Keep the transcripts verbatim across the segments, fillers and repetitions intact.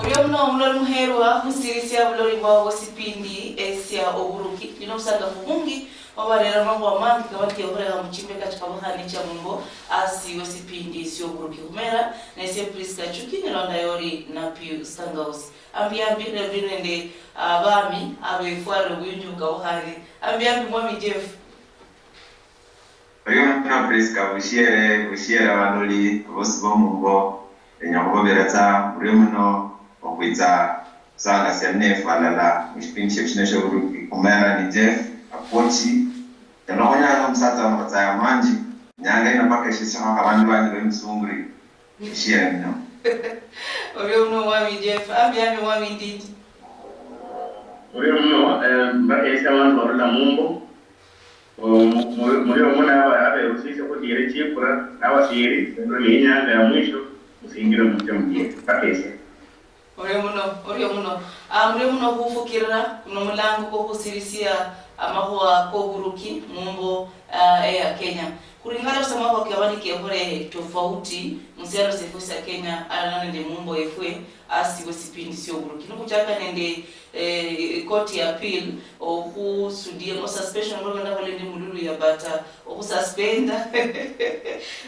Orio muno omuloli muherwa, khusirisia buloli bwao bwesipindi esia Oburuki. Ndino obusangafu bungi obarera amakhuwa mangi kabatiye okhulekha muchimbeka chikabukhane chia mumbo asi wesipindi sioburuki. Khumera nesie Prisca Chuki, nilonda yori na Pius Tangausi. Ambi ambi, lero ndi nende abami abefwarire obuyunji bukabukhane. Ambi ambi, Mwami Jeff. Orio muno Prisca, bushiere, bushiere abaloli bosi bomumbo, enya khubaberatsa murio muno okhwitsa khusalasia ninefwe alala mushipindi shiefu shino shioburuki. Khumera ni Jeff Apochi. Nyala khunyanga omusatsa wamatsaya manji, nyanga ino mpaka eshisiho abandu banje bemusunguri. Shiemino. Orio muno Mwami Jeff, ambi ambi Mwami Ndindi. Orio muno, eh, mbakesia abandu barula mumbo. O, mu- mu- Murio muno aba aberusisia khudiere chiefura, nabasieri, lero ni inyanga ya mwisho, musingire muche mudiere. Mbakesia. Orio muno, orio muno. Ah, murio muno khufukirira kuno mulango kwo khusirisia amakhuwa koburuki mumbo ah, eya Kenya. Khuringala busa amakhuwa kaba nikekholehe tofauti musialo siefwe sia Kenya alala nende mumbo efwe asi wesipindi sioburuki. Nikhuchaka nende eh, court ya appeal okhusudia o suspension mulonda khole ndi mululuya but uh, okhususpenda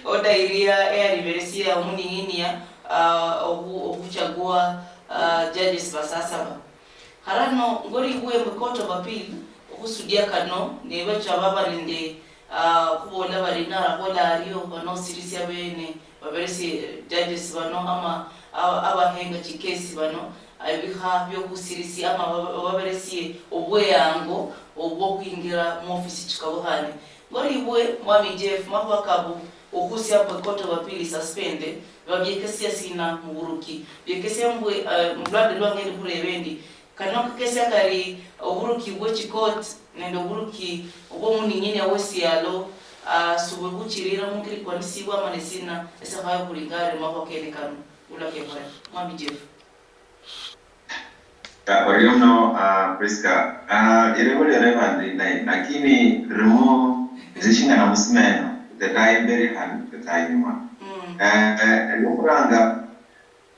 order ilia eyaliberesia omuning'inia ah, okhu- okhuchagua ah, judges basasaba. Harano ngolibwe mu Court of Appeal okhusudia kano nebacha baba nende ah, khubola bari narakhola ario banosirisia bene baberesie judges bano ama aba- abahenga chikesi bano ebikha biokhusirisia ama baba- baberesie obweyango obwokhwingira muofisi chikabukhane. Ngolibwe Mwami Jeff, makhuwa kabu okhusia mbwe Court of Appeal suspende babiekesia sina muburuki? Biekesia mbwe eh, mulwade lwange ndi khureba endi kano kakesia kari oburuki bwe chikoti nende oburuki obwomuning'inia wesialo ah, subwe buchirira mungeri kwanisibwa ama nesina esikhayo khulingare makhuwa kene kano ulakekhola Mwami Jeff. Ah, orio muno ah, Prisca, ah, erebo lioreba ndi naye lakini rimo zishingana musimeno, tetaye mberi khandi tetaye nyuma. Mm. Eh, eh, eliokhuranga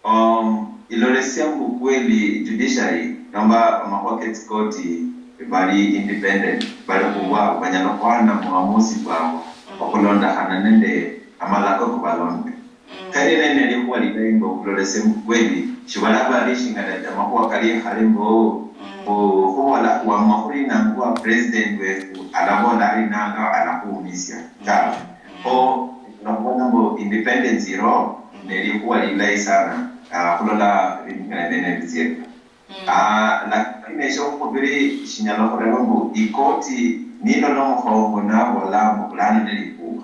um, ilolesia mbu kweli judiciary nomba amakhuwa ketsikoti bali independent, bali khubwabo banyala khuhana muhamusi bwabo okhulondokhana nende amalako kubalonde. Kali nene likhuwa lilayi mbu okhulolese mbu kweli shibalaba lishingana lia makhuwa kali ekhale mbu mbu khubola khwamwa khuli nanguwa president wefu alabola ari nanga alakhuumisia tawe. Kho nokhubola mbu independence iro nelikhuwa lilayi sana ah, khulola ebindu ngana biene bitsieka. Ah, lakini eshokhubiri shinyala khureba mbu ikoti nilola omukhongo nabola mbu bulano nelikhuwa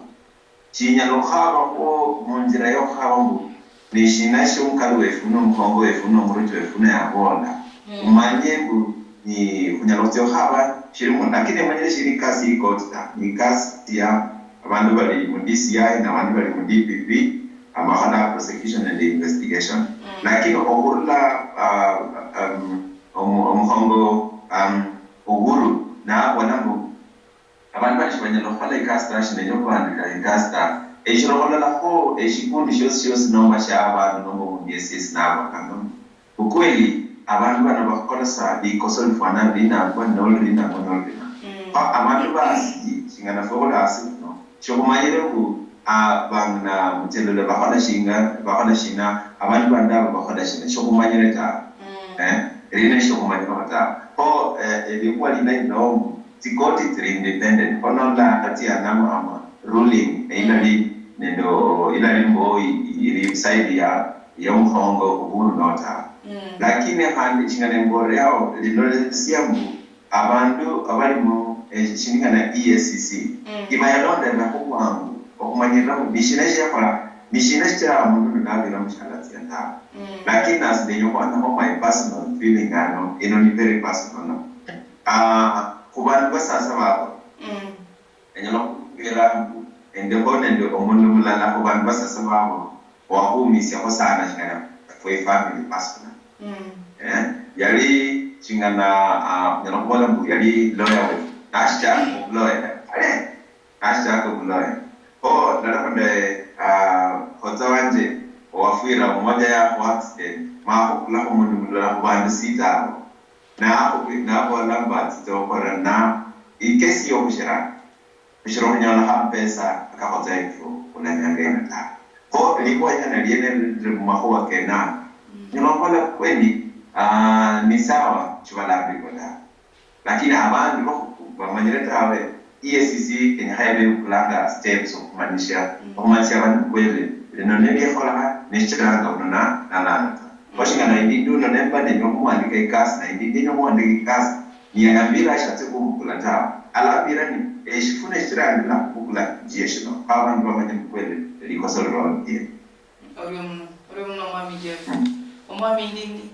shinyala okhukhaba khwo munjira yokhukhaba mbu nishina shiomukali wefu nomukhongo wefu nomuruchi wefu nayaboola, mm, umanye mbu ni khunyala khutsia okhukhaba shili muno, lakini emanyire shili ikasi yikoti ta, ni ikasi ya abandu bali mu D C I na abandu bali mu D P P, amakhola ka prosecution nende investigation. Mm. Lakini okhurula ah, um, omu- omukhongo um, Uhuru naboola mbu abandu bandi shibanyala okhola ikasi ta, shibenya okhuhandika ikasi ta. Eshiro khololakho eshikundi shiosi shiosi nomba shia abandu nomba omundu yesi yesi nabolanga mbu bukweli abandu bano bakhola sa likoso lifwana linangwa noli linangwa noli lina. Mm. Kho abandu basi shingana fwe khuli hasi khuno shikhumanyire mbu ah, bang'na muchelule bakhola shinga bakhola shina, abandu bandi abo bakhola shina shikhumanyire tawe. Mm. Eh, lino shikhumanyire tawe. Kho eh, elikhuwa lina lino mbu tsikoti tsili independent, kho nolola hagati ya nama ama ruling eilali nende o- ilali mbo i- i- ili side ya ya omukhongo Uhuru notawe. Mm. Lakini khandi shingana embolere yao lilolesia mbu abandu abali mu eh, shingana E A C C mm, ibayalonderera khubwangu okhumanyirira mbu nishina shiakhola, nishina shichira omundu uno nabira mushialatsia tawe. Mm. Lakini nasi ndenya okhuhanakho my personal feeling ano, ino ni very personal. Ah, khubandu basasa babo. Mm. Enyala okhubera mbu endekho nende omundu mulala khubandu basasa babo owakhuumisiakho sana shingana for a family personal. Mm. Eh, yali shingana ah, nyala khubola mbu yali lawyer wefu nashichaka obuloya kale, nashichaka obuloya. Kho ndalekho nde ah, khotsa wanje owafwira mumoja ya khu accident. akhupulakho mundu mulala khubandu sita abo, nakhubi- nabola mbu atsitsa okhukhola na ikesi yobushira bushira okhunyola khambesa akakhotsa ifwe khulanyanga ino ta. Kho likhuwa likhana liene lili mumakhuwa kenako. Nyala okhubola kweli, ah, ni sawa shibalambikwa ta. Lakini abandu bakhu- bamanyire tawe, E A C C kenyekha ibe ibukulanga steps okhumanyisha, okhumanyisha abandu kweli lino neliekholekha neshichiranga uno na- nalano ta. Kho shingana indi nduno nemba nenya okhumwandika ikasi, na indi ndenya okhumwandika ikasi, niyayambira ashatse khubukula tawe. Alambira ni eshifu neshichiranga ndina khubukula njia shino, kho abandu bamanye mbu kweli likosa lilolo ndiena. Orio muno, orio muno Omwami Jeff. Omwami Ndindi.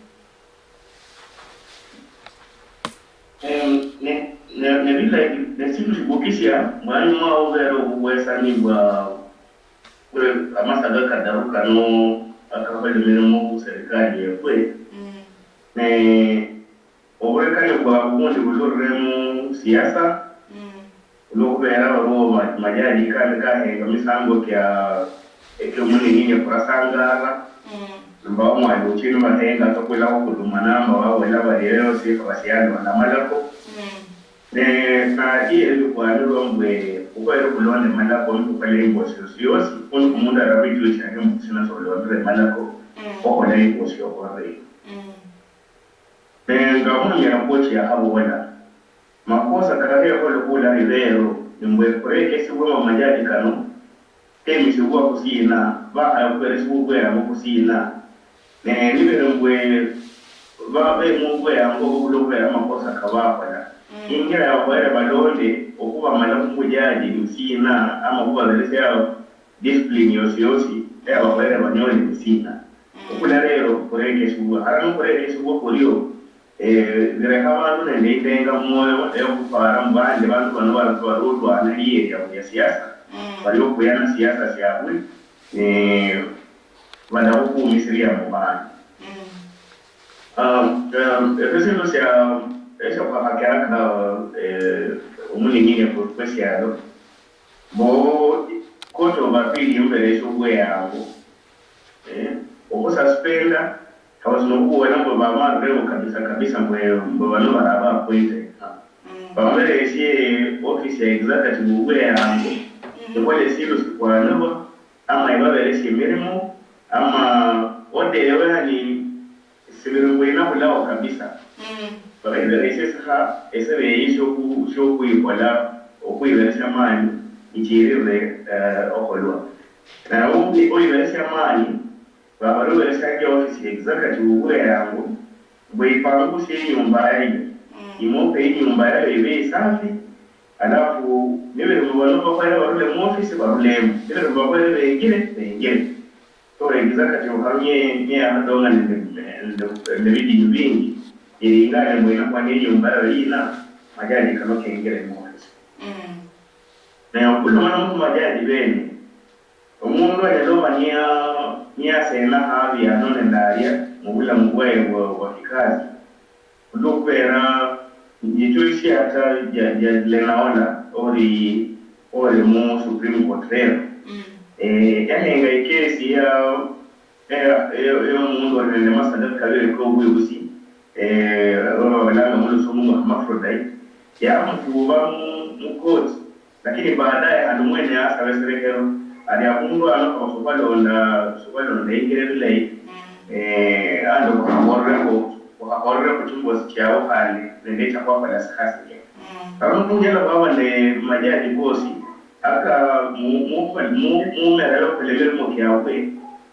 Em, ne- ne- nebilayi nesindu shibukisia mwanyuma obere obubwesani bwa bwe amasaga kadaru kano akakhola emirimo khuserikali yefwe. Ne oburekani bwabwe obundi bulurire musiasa, olwokhubera waliwo ma- majaji kandi kahenga misango kia ekiomunenginya kurasangara, mbawo mwandu uchini bahenga kakwelaho khuduma namba babola bali lero sikha basialonda amalako. Ne nadiye ebikhwanirwa mbwe ukhwere khulonda emalako nikhukhola imbosi yosi yosi, khuni omundu araba echuo chiahe mbu sina solondere emalako okhola imbosi yokholere eyo. Ne nga omunyala kwochi yakhabola, makosa kalakhekhola khula lirero, nimbwe khurekesibwe mamajaji kano, kemisibwa khusiina, bakhaya khuberesibwa obweyango khusiina. Ne nibiri mbwe ba- bemwa obweyango obwo khulwa khubera amakosa kabakhola, ingira yabakhoyere balonde okhubamala khumujaji musiina ama khubaberesia discipline yosi yosi eyabahoyere banyole nisina. Okhula lero khurekesibwa, hara nokhurekesibwa khurio, eh, birekha abandu nende indenga mumwoyo eyokhupara mbu bandi bandu bano bali barulwana liye liabwe lia siasa, bali okhuyana siasa siabwe, ne balakhukhumisiriamo bandi. Um, um, efyo sindu sia esiokhwakhakeraka, eh, omuning'inia kwe- kwesialo, mbo court of appeal yombereshe obweyango, eh, okhususpenda, khaba sino okhubola mbu bamarureo kabisa kabisa mbu, mbu bano baraba appointed. Babereshe office ya executive obweyango, ekhole esindu sikwanirwa, ama ebabereshe emirimo, ama order eyo yani sibiri mbwina khulaho kabisa. Babebereshe esikha ese beyi shiokhwikhola okhwiberesha amaani ichirire, eh, okholwa. Naye owiberesha amaani, babarubereshaje office ya executive obweyango, mbwe ipangusie inyumba yayo, imope inyumba yayo ibe isafi, alafu nibiri mbu bano bakhoyera barule muofisi, barulemo. Nibiri mbu bakhoyere benjire, benjire. Kho executive kharunye niyakhadong'a nende, nende, nende bidinyu bingi, iringane mbu inakhwa ne inyumba yayo yina, majaji kano kengire muofisi. Ne okhulomana khu majaji bene, omundu anyala oba niya- niyasena habi ano nende aria mubulamu bwaye bwa- bwa kikazi, khulwokhubera njitulisia hata ja- ja- Lenaola ori ori mu Supreme Court rero. Eh, yahenga ikesi ya ya- ya- ya omundu ori nende masada kabiri kobwibusi, eh, babalanga mulusungu mbu hermaphrodite, yamufuba mu- mu court. Lakini baadaye khandi omwene yasaba esirekhero, ari abundu ano khaba sikhwalonda, sikhwalonda injira bilayi, eh, khandi khukhaborerekho, khukhaborerekho chimbosi chiabo khandi nende echakhwakhola sikhasi. Kano munyala khwaba nende majaji kosi aka mu- mu- mu- mumera yokhola emirimo kiabwe,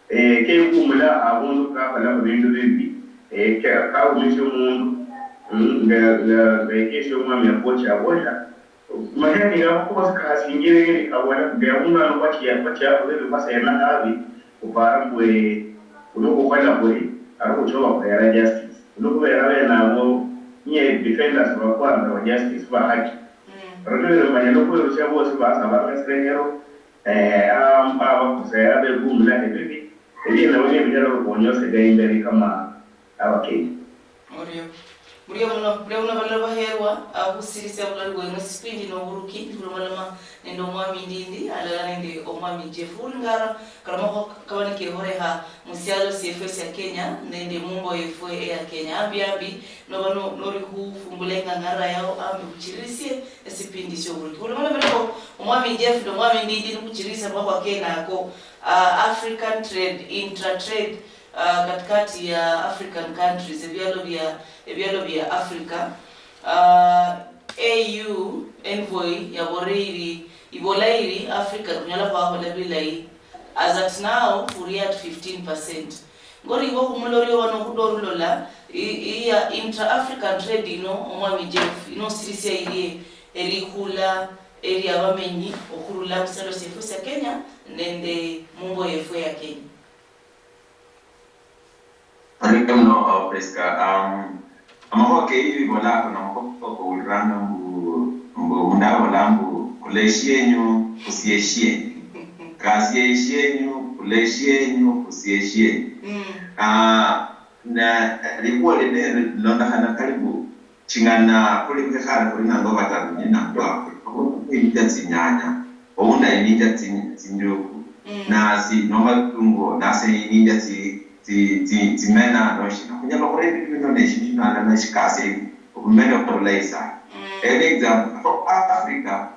eh, kegumula abundu kakholakho bindu bibi, eh, ka- kawumisha omundu, mm, nga- nga- nga ekesi yomwami Akochi abola, Manya ni ako kosi kasingire ngeri kabona kundi abundu ano kwachia- kwachiakho bibi khwasena habi, khupara mbwe kuno khukhola khuri ari khuchoba khurera justice. Kuno khubera abene abo niye defenders ba kwanza ba justice ba haki. Aro nibere manya nokhwerusia bosi basabanga esirekhero, eh, am- abakhosera begumula ebibi, ebie nabo nibinyala okhukhonyosera imberi kama abakenya. Orio. Murio muno, murio muno balala baherwa, akhusirisia bulali bweng'we sipindi noburuki, ndi khulomaloma nende omwami Ndindi, alala nende omwami Jeff. Khulingara kalamakho kaba nikekhorekha musialo siefwe sia Kenya nende mumbo yefwe eya Kenya. Ambi ambi, noba no-, nori khufungula eng'ang'ara yao, ambi khuchiririsie esipindi sioburuki. Khulomalomelekhwo omwami Jeff nende omwami Ndindi nikhuchirisia makhuwa kenako, ah, African trade, intra-trade, ah, katikati ya African countries, ebialo bia, ebialo bia Africa. Ah, A U envoy yaboreiri, ibola iri Africa kunyala khwakhola bilayi. As at now, khuri at fifteen percent. Ngori iwe khumulori oba nokhuda orulola, i-, iya intra-African trade ino, omwami Jeff, ino sirisia irie erikhula eri abamenyi okhurula musialo siefwe sia Kenya nende mumbo yefwe ya Kenya. Orio muno, uh, Prisca. Um, amakhuwa keyi bibola ako namakhuwa kowuliranga mbu, mbu omundu abola mbu, "Kula eshienyu, khusie eshienyu. Kasia eshienyu, kula eshienyu, khusie eshienyu." Mm. Ah, na likhuwa liene lilondokhana kali mbu, ching'ana khuli khwikhale khuli nangwa bataru ni nangwa, khwininja tsinyanya, oundi ayininja tsi-, tsinjuku, mm, nasi nomba bitunguo, nasi yininja tsi-, tsi-, tsi-, tsimena noshina. Khunyala khura ebindu bino neshindu shino alala shikasia obumenda obulayi sana. Mm. An example, for Africa,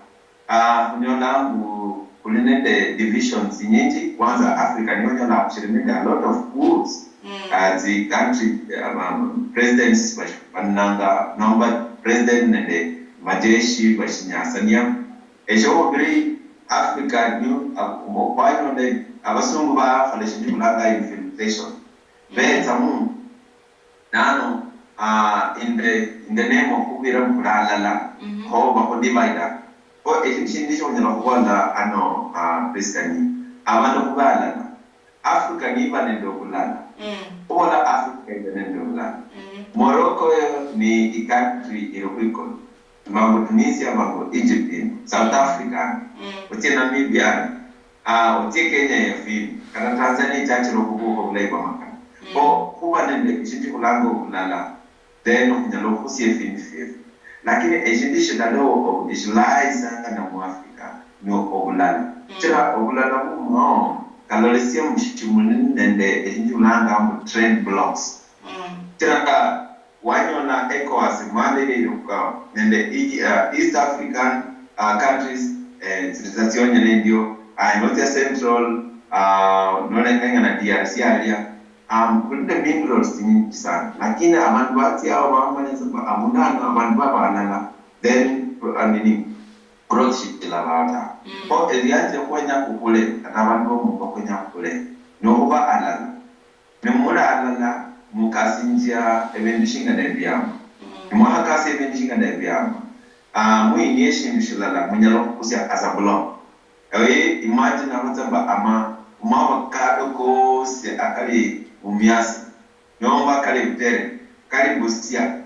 ah, khunyola mbu khuli nende divisions nyinji, kwanza Africa niyo onyola khushiri nende a lot of wars. Mm. Ah, tsi country, ah, ma-, presidents bashifananga, nomba president nende majeshi bashinyasania. Esho khubiri Africa niyo, ah, khwanyola abasungu bakhola eshindu shibulanga infiltration. Mm. Betsa mu, nano, ah, in the, in the name of khubira mukula alala, mhm, kho bakhudivida. Kho eshindu shindi shionyala khubola ano, ah, Prisca, ni abandu khuba alala. Africa niba nende obulala. Mm. Khubola Africa ibe nende obulala. Mm. Morocco yo ni i country iri khwikulu. Mambo Tunisia, mambo Egypt, South Africa, mm, otsie Namibia, ah, otsie Kenya yefwino, kata Tanzania ichachire okhubukha obulayi bwamakana. Mm. Kho khuba nende eshindu shikhulanga obulala, then khunyala okhusia efindu fiefu. Lakini eshindu shilala o-, o-, eshilayi sana mu Africa ni obulala. Mm. Chira obulala bumao kalolesia mbu shimuli nende eshindu shilanga mbu trade blocks. Mm. Chira wanyola ECOWAS, manda ilia iruka nende i-, uh, East African, uh, countries, eh, tsili tsa tsionyene endio, ah, notsia Central, ah, noleng'ana D R C alia, um, khuli nende minerals tsinyinji sana, lakini abandu batsiao bamanya tsa mbu abundu ano abandu baba alala, then, uh, nini, growth shichilabao ta. Mm. Kho elianje khwenya khukhule, kata abandu bomumba khwenya khukhule, nokhuba alala. Nimuli alala mukasinjia ebindu shinga nebiama. Mm. Nimwakhakasia ebindu shinga nebiama, ah, muinie eshindu shilala munyala okhukusia as a block. Ewe imagine amatsa mba ama, amaavocado kosi akali mumiasi, nomba kali Butere, kali Busia,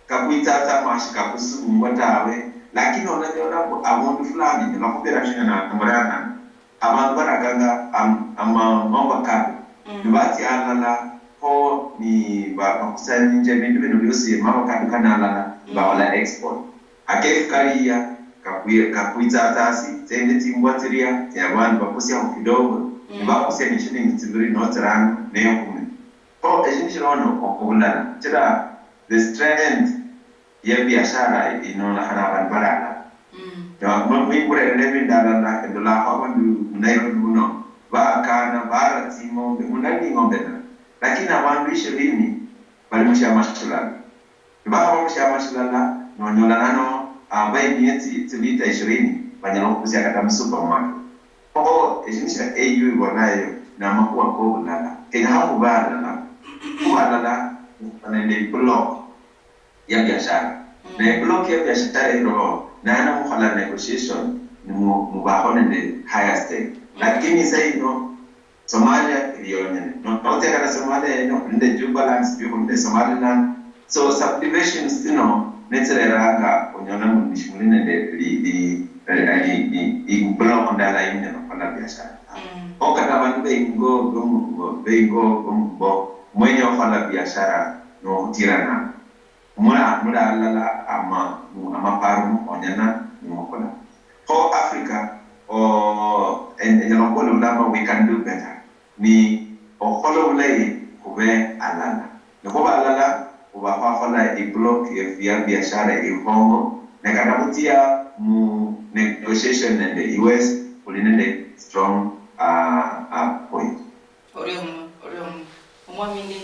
kakwitsatsa ama shikakusungwa tawe, lakini onanyola mbu abundu fulani nibakhubira shinga namurangana. Abandu barakanga am-, ama-, maavocado, mm, nibatsia alala, kho ni ba-, bakusanyirinjia ebindu bino biosi, maavocado kano alala, mm, bahola export. Akefu kaliya, kakwi-, kakwitsatsa asi, tsindi tsimbwa tsilia, tsia abandu bakusiakho kidogo, mm, nibakusia ni shilingi tsibiri notsirano, nekhumi. Kho eshindu shilano obulala, chira the strength ya biashara inonekana abandu bali alala. Mm. Na mu-, muimbura ino nebindu alala, endolakho abandu mu Nairobi muno, bakana, bara tsing'ombe, mundu ali ning'ombe ta. Lakini abandu ishirini bali mushiama shilala. Nibakhaba mushiama shilala, nonyola nano, ah, baimie tsi, tsilita ishirini, banyala okhukusia kata mu supermarket. Kho eshindu shia A U ibona eyo, namakhuwa kobulala. Kenyakha khube alala. Khuba alala nende iblock ya biashara. Mm. Ne block ya biashara ino, nano mukhola negotiation, nimu-, mubakho nende higher stake. Mm. Lakini isa ino, Somalia ili yonyene. No-, notsia kata Somalia eno, khuli nende Jubaland, sijui khuli nende Somaliland. So, subdivisions tsino, netsireranga onyola mbu nishimuli nende li-, li-, li-, li-, li-, block ndala inyala khukhola biashara. Mm. Kho kata abandu beingo, bomu-, beingo, bomu-, bo-, mwenya okhola biashara, nokhutirana. Mula, mula alala ama, amaparo mukhonyana nimukhola. Kho Africa, o, en-, enyala khukhola obulamba, we can do better. Ni okhukhola obulayi khube alala. Nikhuba alala, khuba khwakhola iblock yefu ya biashara ikhongo, ne kata khutsia mu negotiation nende U S, khuli nende strong, uh, uh, point. Ori omu-, ori omu-, omwami ni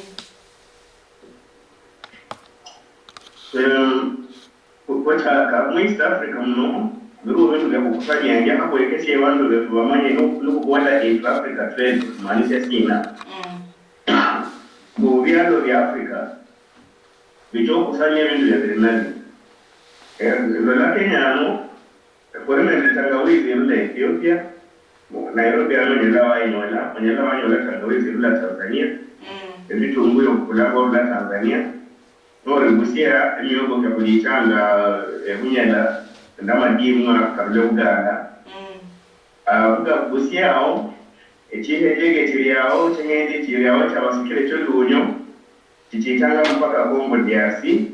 Em, khuchaka mu East Africa muno, biriwo bindu bia khukusanyanga, khakhwekesie bandu befu bamanye nu-, nukhubola Intra-Africa Trade khumaanisha sina. Mm. Mu bialo bia Africa, bicha okhusanya ebindu bia biri nabio. Eh, lola Kenya ano, khuli nende tangawizi irula Ethiopia, mu Nairobi ano onyala wainyola, onyala wanyola tangawizi irula Tanzania, mm, ebitunguyu okhulanga orula Tanzania, nori Busia, emiogo kia khulichanga, eh, Bunyala, nende amadimwa karula Uganda. Mm. Ah, buga Busia ao, echikhejege chiri ao, ching'ende chiri ao, chia Basikire chio Luunyo, chichichanga mpaka Congo D R C.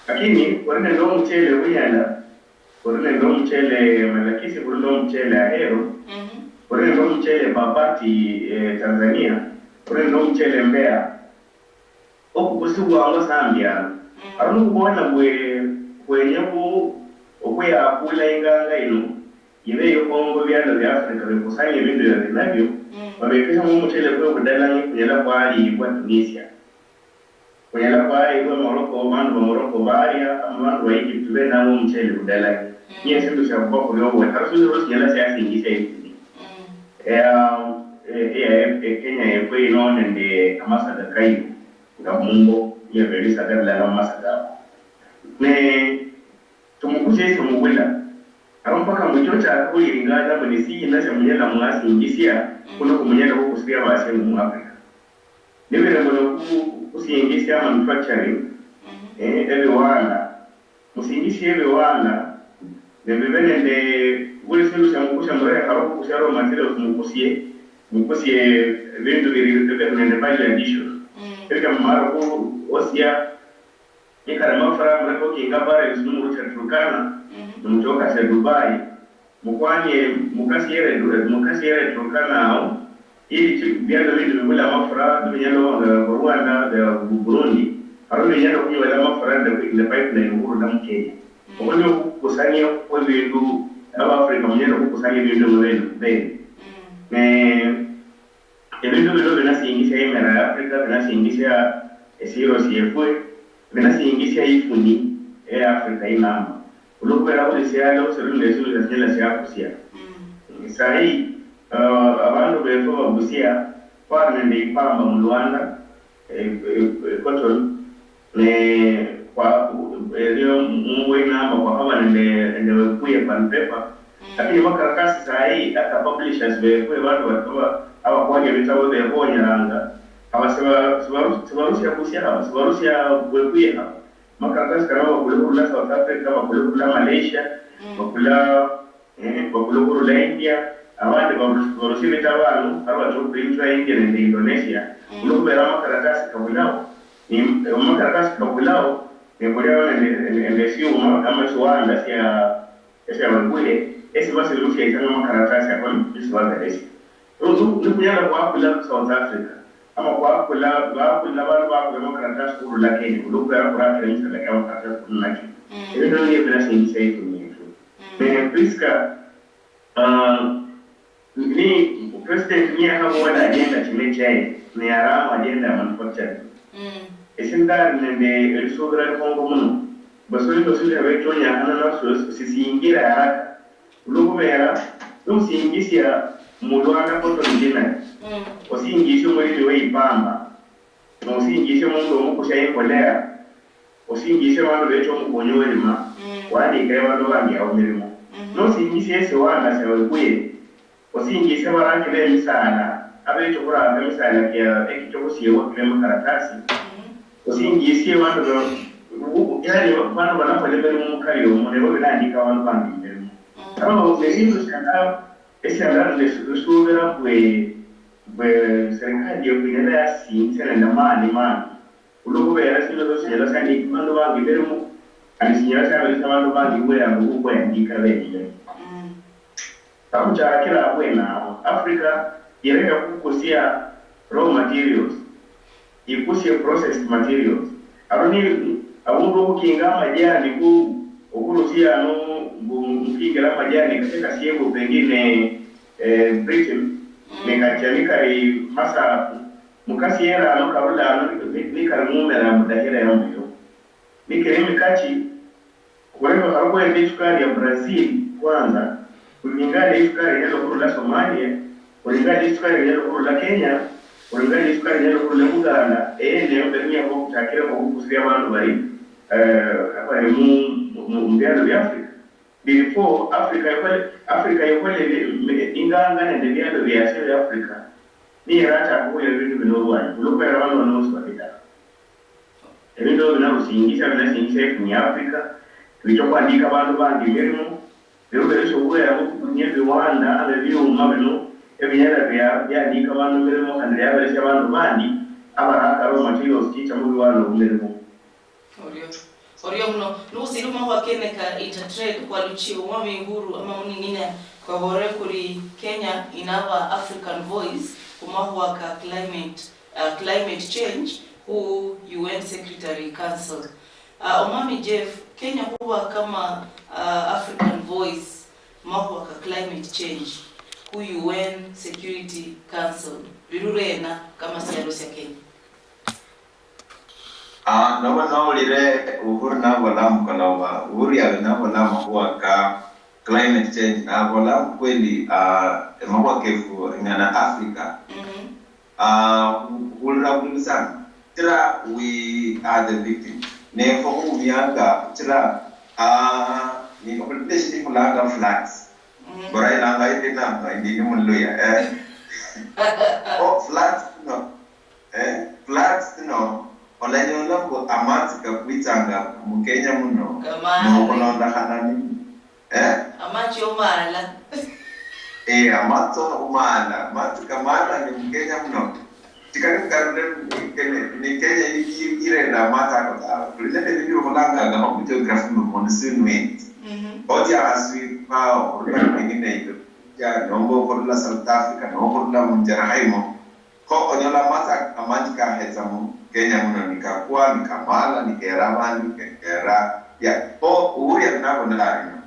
Lakini khuli nende omuchele Bunyala, khuli nende omuchele Malakisi, khuli nende omuchele Ahero, mhm, khuli nende omuchele Babati, eh, Tanzania, khuli nende omuchele Mbeya. Okhubusibwamo sambiano. Mm. Ari nokhubola mbwe khwenya khu-, okhuyakula inganga ino, ibe ikhongo bialo bia Africa bikusanye ebindu bia biri nabio, mm, babekesemo omuchele kwe budalang'i kunyala kwalibwa Tunisia. Kunyala kwalibwa Morocco, bandu ba Morocco balia, ama bandu ba Egypt benabo omuchele budalang'i. Mm. Niye esindu sia khuba khuli obwe. Kata sindu sinyala siasinjisia ifuni. Mm. Eh, eh, eh, eh, Kenya yefwe ino nende amasaga kayo. Nga mumbo, yebere lisaga lilala mumasaga ako. Ne tumukusie ese mubula. Aro mpaka muchocha akhulilingala mbu ni sina sya munyala mwasinjisia, mm, kuno kumunyala khukusiria basie mu Africa. Nibere muno ku-, kusinjisia manufacturing, mhm, eh, ebiwanda. Musinjisie ebiwanda, nebibe nende buli sindu siamukusia, murehe kharo khukusia raw materials, mukusie, mukusie ebindu biri, biri nende value addition. Mm. Ebita mumaro khuosia, nikali mafura, mureke okinga barrels, nimurusia Turkana, mhm, nimuchokasia Dubai, mukwanye, mukasiere, mukasiere Turkana ao, ili chi-, bialo bindi bibula amafura, nibinyala oba nga Rwanda, bia Bu-, Burundi, aro binyala okhunyola amafura nende, nende pipeline okhurula mu Kenya. Mm. Okho nio okhukusania khwebindu aba Africa munyala okhukusania ebindu ebyo bene khubene. Mm. Ne ebindu bino binasinjisia imera ya Africa, binasinjisia esiro siefwe, binasinjisia ifuni eya Africa inamba. Olwokhubera buli sialo siri nende esindu siasinyala siakusia. Mm. Sahi, ah, abandu befwe babusia, khwali nende ipamba mu Luanda, eh, eh, eh, cotton, ne khwa-, erio mubwene amba khwakhaba nende, nende Webuye Pan Paper. Mm. Lakini makaratasi sahi, ata publishers befwe, bandu batoba, abakhwanya bitabo bekhonyeranga, aba siba-, sibaru-, sibarusia Busia haba, sibarusia Webuye haba. Makaratasi kano bakule khurula South Africa, bakule khurula Malaysia, mm, bakula, eh, bakule khurula India. Abandi baru-, barusia bitabo ano, kari bacha okhuprinta India nende Indonesia. Mm. Khulwo khubera amakaratasi kabulao. Ni, amakaratasi kabulao, ne khuliao nende, nende, nende esiuma ama esiwanda sia, esia Webuye, esiba sili musiaichanga amakaratasi ako ni, nisibaberesia. Nu-, nu-, nikhunyala khwakula South Africa, ama khwakula, bakula, bandu bakula amakaratasi khurula Kenya, khulwokhubera khurakira emisala kia amakaratasi khurula Kenya. Mm. Ebindu nibyo birasinjisia ifuni yefu. Mm. Ne Prisca, ah, ni, President niyakhabola agenda chine chaye, ne yaramo agenda ya manufacturing. Mm. Ese ndali nende elisubira likhongo muno, mbu esindu siosi esindu siabecha onyakhana nasio sisinjire haraka. Khulwokhubera nosinjisia mu Rwanda Cotton Distillery, mm, osinjisia omulimi we ipamba, nosinjisia omundu omukusia imbolea, osinjisia abandu becha omukonyi olima, mm, wandikire abandu bandi yao mirimo. Mhm. Nosinjisia esiwanda sia Webuye, osinjisia baraki bemisaala, abecha okhuraka emisaala kia ekicha okhusiewa kile mukaratasi, mhm, osinjisia abandu ba-, u-, u-, yani abandu banakhola emirimo mukari omo, nabo birandika abandu bandi emirimo. Mhm. Kho, nebindu sianda-, esiandali nesu-, nesuubira mbwe, mbwe serikali yefu inyala yasinjia nende amaani mangi. Khulwo khubeera sino sio sinyala siandiika abandu bangi emirimo, khandi sinyala siaberesia abandu bangi bweyangu bwokhweyandiika benyene. Bakhuchakira abwene awo, Africa irekha khukusia raw materials, ikusie processed materials. Aro ni abundu okhukinga amajani ku okhurusia ano mbu mukingire amajani kate kasiebo pengine eh, Britain, ne kachia nikali masafu, mukasie erano karula ano ni- ni- nikali mumera mudahira ya muyo. Nikiri mikachi, khulekha khali khwenda esukari ya Brazil kwanza, khulingane esukari inyala khurula Somalia, khulingane esukari inyala khurula Kenya, khulingane esukari inyala khurula Uganda, eyeneyo mberi niyo khuchakire okhukusiria abandu bali eh, abali mu mu- mu- mu bialo bia Africa. Before Africa ikhole Africa ikhole inganga nende bialo biasio bia Africa, niyera achaka khukhola ebindu bino olwanyi khulwo khubera bano bano bosi babitara. Ebindu ebyo binarusingisha binasingisha ifuni ya Africa, bicha khwandika abandu bangi emirimo, biruberesha obweyangu khukunia ebiwanda ama ebiuma bino ebinyala bia- biandika abandu emirimo khandi biaberesha abandu bandi abaraka raw materials chicha mubiwanda obumirimo. Orio orio muno nukhusiri mumakhuwa kene ka intertrade khwaluchi omwami Uhuru ama muning'inia kwaboore kuri Kenya inaba African voice khumakhuwa ka climate, uh, climate change khu U N Secretary Council. Uh, omwami Jeff, Kenya khuba kama uh, African voice khumakhuwa ka climate change khu U N Security Council birurena kama sialo sia Kenya? Ah, noba nowulire Uhuru nabola mukoloba, Uhuru yali nabola amakhuwa ka climate change, nabola kweli, ah, emakhuwa kefu ngana Africa, ah, hu- hulira bulimi sana. Khuchira we are the victim. Nefwe khuumianga khuchira, ah, ni- khuli nende shindu khulanga floods. Mbora ilanga ilinanga indini muluya, eh. Oh, floods no. Eh, floods tsino, olanyola mbu amatsi kakwitsanga mu Kenya muno nokhulondokhana ni eh? Amatsi omala. Eh, amatsi omala, amatsi kamala ni mu Kenya muno. Tikali mukarule ni Kenya irenda amatsi ako tawe. Kuli nende bindu bikhulanganga mu geography mu monsoon winds. Otsia haswi pao, khurula pengine Ethiopia, nomba okhurula South Africa, nomba okhurula munjerekha imo. Kho onyola amatsi amanji kakhetsa mu Kenya muno nikakwa, nikamala, nikera abandu, nikera ya. Kho uria nabonera arina.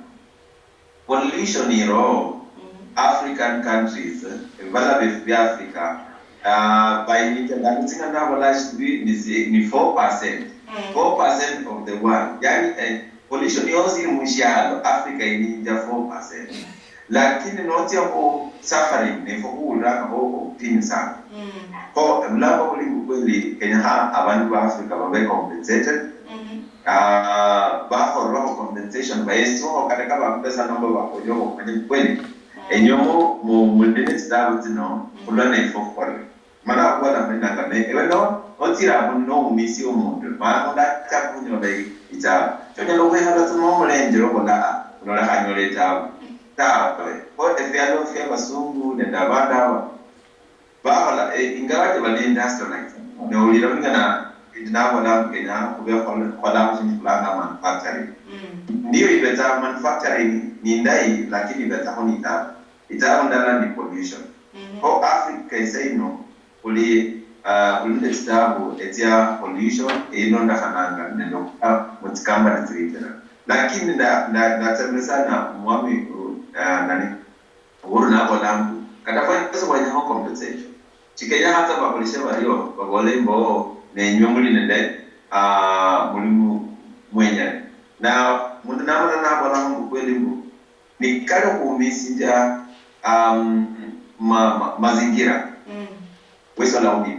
Pollution iroho African countries, ebibala biefu bia Africa, uh, by nitandanga tsinga nabola sijui ni, si- ni four percent. Four percent of the world. Yani eh, pollution yosi iri mushialo Africa ininja four percent. Lakini notsia khu suffering nefwe khuwulirangakho obutinyu sana. Kho emulango kuli mbu kweli kenyekha abandu ba Africa babe compensated. Ah, bakholelwakho compensation bayesibwakho kata kaba amapesa nomba bakholelwakho okhumanya mbu kweli enywe mu- mu- muli nende tsitabu tsino khulwa nefwe khukhola. Mana akhubola mbu nanga ne ewe no otsira abundu nowumisia omundu mana mundu achaka khunyola i- itabu. Chonyala okhwikhala tsa nomulenjera obola ah uno lekha anyole itabu tawe. Kho efialo fia abasungu nende abandu aba bakhola eh, ingawaje bali industrialized nowulira mbu ngana indi nabola mbu kenya khube khol- kholakho shindu khulanga manufacturing. Ndiyo ibetsa manufacturing ni indayi lakini ibetsakho ni itabu. Itabu ndala ni pollution. Kho Africa isa ino khuli ah, khuli nende tsitabu etsia pollution eyilondakhananga nende okhukha mutsikampani tsirithira. Lakini nda- nda- ndatsemere sana omwami uh, ah, nani Uhuru nabola mbu kata fwesi khwenyakho compensation. Shikenyekha tsa bakhulishe bario babole mbo nenywe muli nende ah, muli mu- mwenyale. Na mundu namala nabolakho mbu kweli mbu nikali okhumisinja um, ma, ma, mazingira wesi olaumia.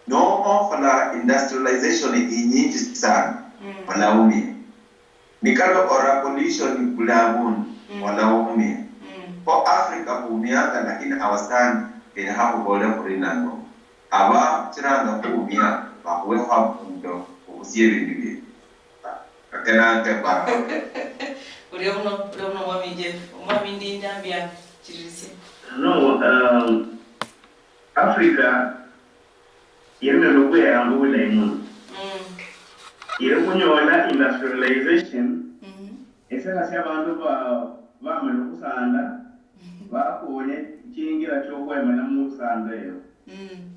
No okhola industrialization inyinji sana olaumia. Nikali ora pollution buli abundu olaumia. Kho Africa khumianga lakini our stand kenyekha khubole khuri nano. Aba chiranga khuumia bakhuwekho abundu okhusia ebindu biefu. Akenako embara. Orio muno, orio muno Mwami Jeff. Omwami ndi ndambia chiririsie. No, um, Africa yiri nende obweyango bulayi muno. Mm. Yiri khunyola industrialization, mm-hmm, esikha sia abandu ba-, bamala okhusanda, mm-hmm, bakonya chingira chiokhwemela musando eyo. Mm.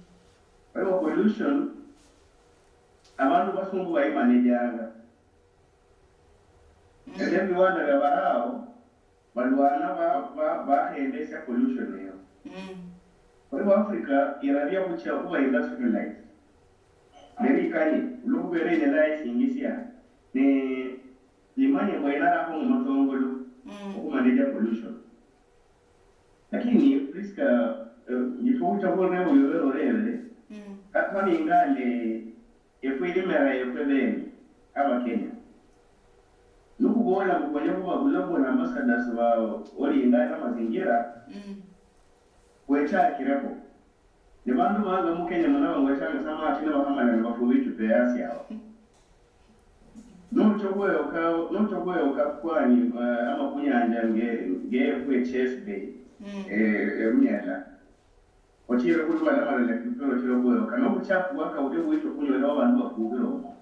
Kwa hivyo pollution, abandu basungu bayimanejanga. Mm. Nende ebiwanda bia barao, balwana ba-, ba-, bakhendesia pollution eyo. Mm. Kwa hivyo Africa irabia khuchia khuba industrialized. Neri ikanye, olwokhubera inyala yisingisia, ne nimanye mbu enarakho mu matongolo, mm, okhumaneja pollution. Lakini Prisca, eh, nifwe khucha khureba oyo obeera orebere, mm, kata ningale efwe elimera yefwe bene Abakenya. Nukhubola mbu khwenya khuba global ambassadors ba olingana mazingira, mm, khwechakireko. Ne bandu banga mu Kenya muno bangwechanga samaki nibakhamala nibafuba ichupa eyasi awo. Nocha khweyoka, nocha khweyoka pwani, eh, ama khunyanja nge, nge khwe Chase Bay, mm, eh, eh, Munyala. Ochire khulwala malala kipero chiro khweyoka. Nobuchafu bwaka buli bwicho khunyola abandu bafukhire omwo.